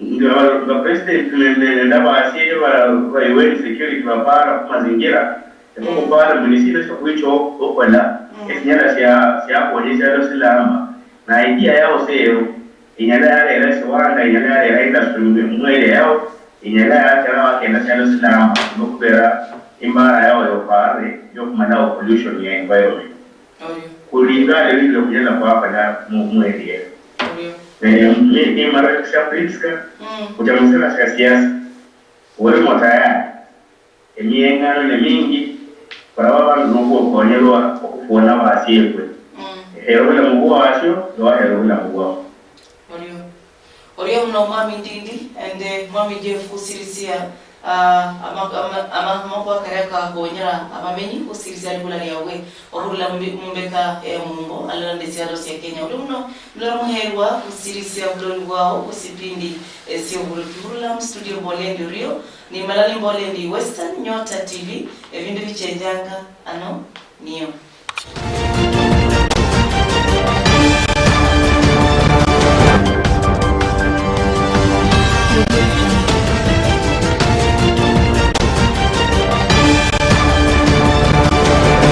nga, nga president ne, ne, nende abasiere ba, ba U N security bapara khumazingira, efwe, mm, khupare mbu nisina siokhuicha okhola, mm, esinyala sia, siakhonya esialo silamba. Na idea yao seyo, inyala yarera esiwanda, inyala yarera industry mu, mu area yao, inyala yachera wakenda sialo silamba, nokhubera imbara yao yopare, yokhumalawo pollution ya environment. Orio. Khulingana ebindu bia khunyala khwakhola mu, mu area. Orio. Ne, ni, nimara sia Priska, mm, khucha musera sia siasa. Olimo tayari. Emiengano ne mingi, baraba abandu nokhwokonyerwa okhufuna basiefwe. Mm. Ehera obulamu bwasio, nohera obulamu bwao. Orio. Orio muno Mwami Ndindi, and, eh, Mwami Jeff khusirisia, ah, ama-, ama-, ama-, amakhuwa karia kakhonyera abamenyi khusirisia libula liabwe okhurula mumbi-, mumbeka ya Mumbo, alala nende sialo sia Kenya. Orio muno, mulala muherwa khusirisia buloli bwao khusipindi, eh, sioburuki. Khurula mustudio mbola endi orio, nimala nimbola endi Western Nyota T V, ebindu bichenjanga ano niyo.